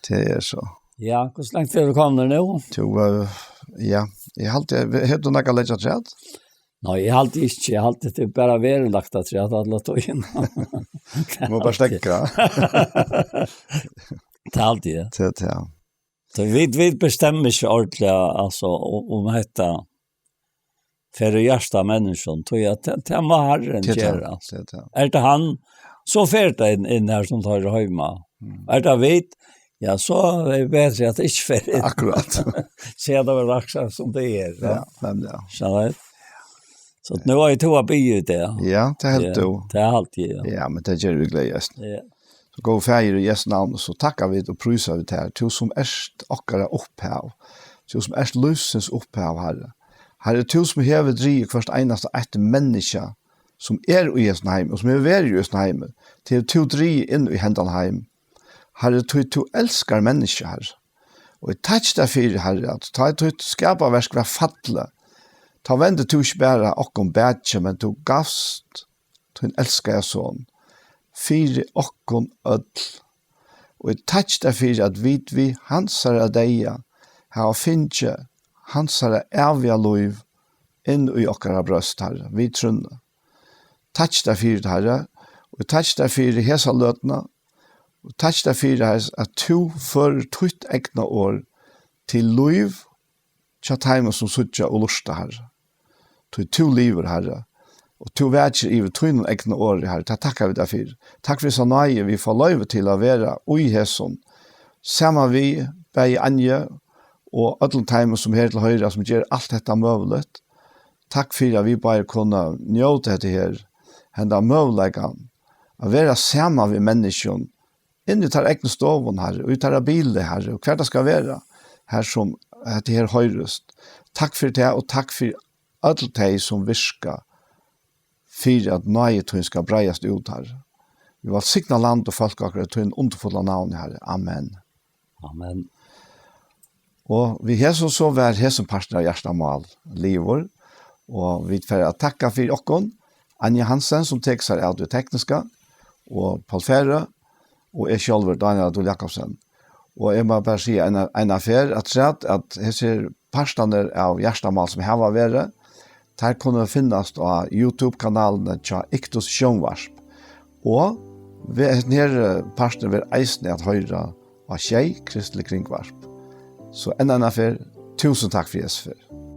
Tað er so. Ja, hvussu langt eru vit komnir nú? Tú, eh, ja, eg haldi, hevur tú nakað at leggja afturat? Nei, eg haldi ikki, eg haldi, tað er bara verulagt afturat alla tíðina. Tú má bara steðga. Tað haldi eg. Tað, tað. So vit, vit bestemma ikki ordiliga, altso, um, um hetta fer í hjarta á menniskjum, tí at tað, tað má Harrin Tað er tað, gera, altso. tað er tað. Er tað hann, so fer tað inn, inn har sum tað hoyrir heima. Mm. Er tað vit, ja, so er betri at tað ikki fer inn. Akkurát. Siga tað bara akkurát sum tað er, ja. Ja, men ja. Skilst? So nú er tað tú har biður tað. Ja, tað helt Ja, tú. tað helt eg, ja. Ja, men tað ger vit gleðiliga. Ja. So góði Faðir, í Jesu navni, so takka vit og prísa vit tær, tú sum ert okkara upphav, tú sum ert lívsins upphav, Harri. Harri, tú sum hevur drigið hvørt einasta eitt menniskja, sum er í hesum heimi, og sum hevur verið í hesum heimi, til tú drigið inn í hendan heim. Harri, tí tú elskar menniskju, Harri. Og eg takki tær fyri, Harri, at tá ið títt skapaverk var fallið, tá vendi tú ikki bara okkum bakið, men tú gavst tín elskaða son fyri okkum øll. Og eg takki tær fyri, at vit við hansara deyða hava fingið hansara æviga lív inn í okkara brjóst, Harri, við trúnni. Takki tær fyri tað, Harri, og takki tær fyri hesa løtuna, og takki tær fyri, Harri, at tú førir títt egna orð til lív hjá teimum, sum síggja og lurta, Harri. Tí tú livir, Harri, og tú vakir yvir tínum egna orði, Harri. Tað takka vit tær fyri. Takk fyri hesa náði, vit fáa loyvi til at vera í hesum, saman við bæði Anju og øllum teimum, sum her til hoyra, sum ger alt hetta møguligt. Takk fyri, at vit bæði kunnu njóta hetta her, henda møguleikan, at vera saman við menniskjum, inn í teirra egnu stovum, Harri, og í teirra bili, Harri, og hvar tað skal vera, har sum hetta her hoyrist. Takk fyri tað, og takk fyri øll tey, sum virka fyri, at náði tín skal breiðast út, Harri. Vit vælsigna land og fólk okkara í tínum undurfulla navni, Harri. Amen. Amen. Og við hesum so var hesin partur av Hjartamál liðugur, og vit fara at takka fyri okkum, Anja Hansen, sum tekur sær av tí tekniska, og Poul Færø, og eg sjálvur, Dánjal Adolfsen Jacobsen. Og eg má bara siga eina, eina ferð afturat, at hesir partarnir av Hjartamál, sum hava verið, teir kunnu finnast á YouTube-kanalini hjá Iktus Sjónvarp. Og ve-, hesin her, eh, parturin verður eisini at hoyra á Sjey Kristelig Kringvarp. So enn eina ferð, túsund takk fyri hesa ferð.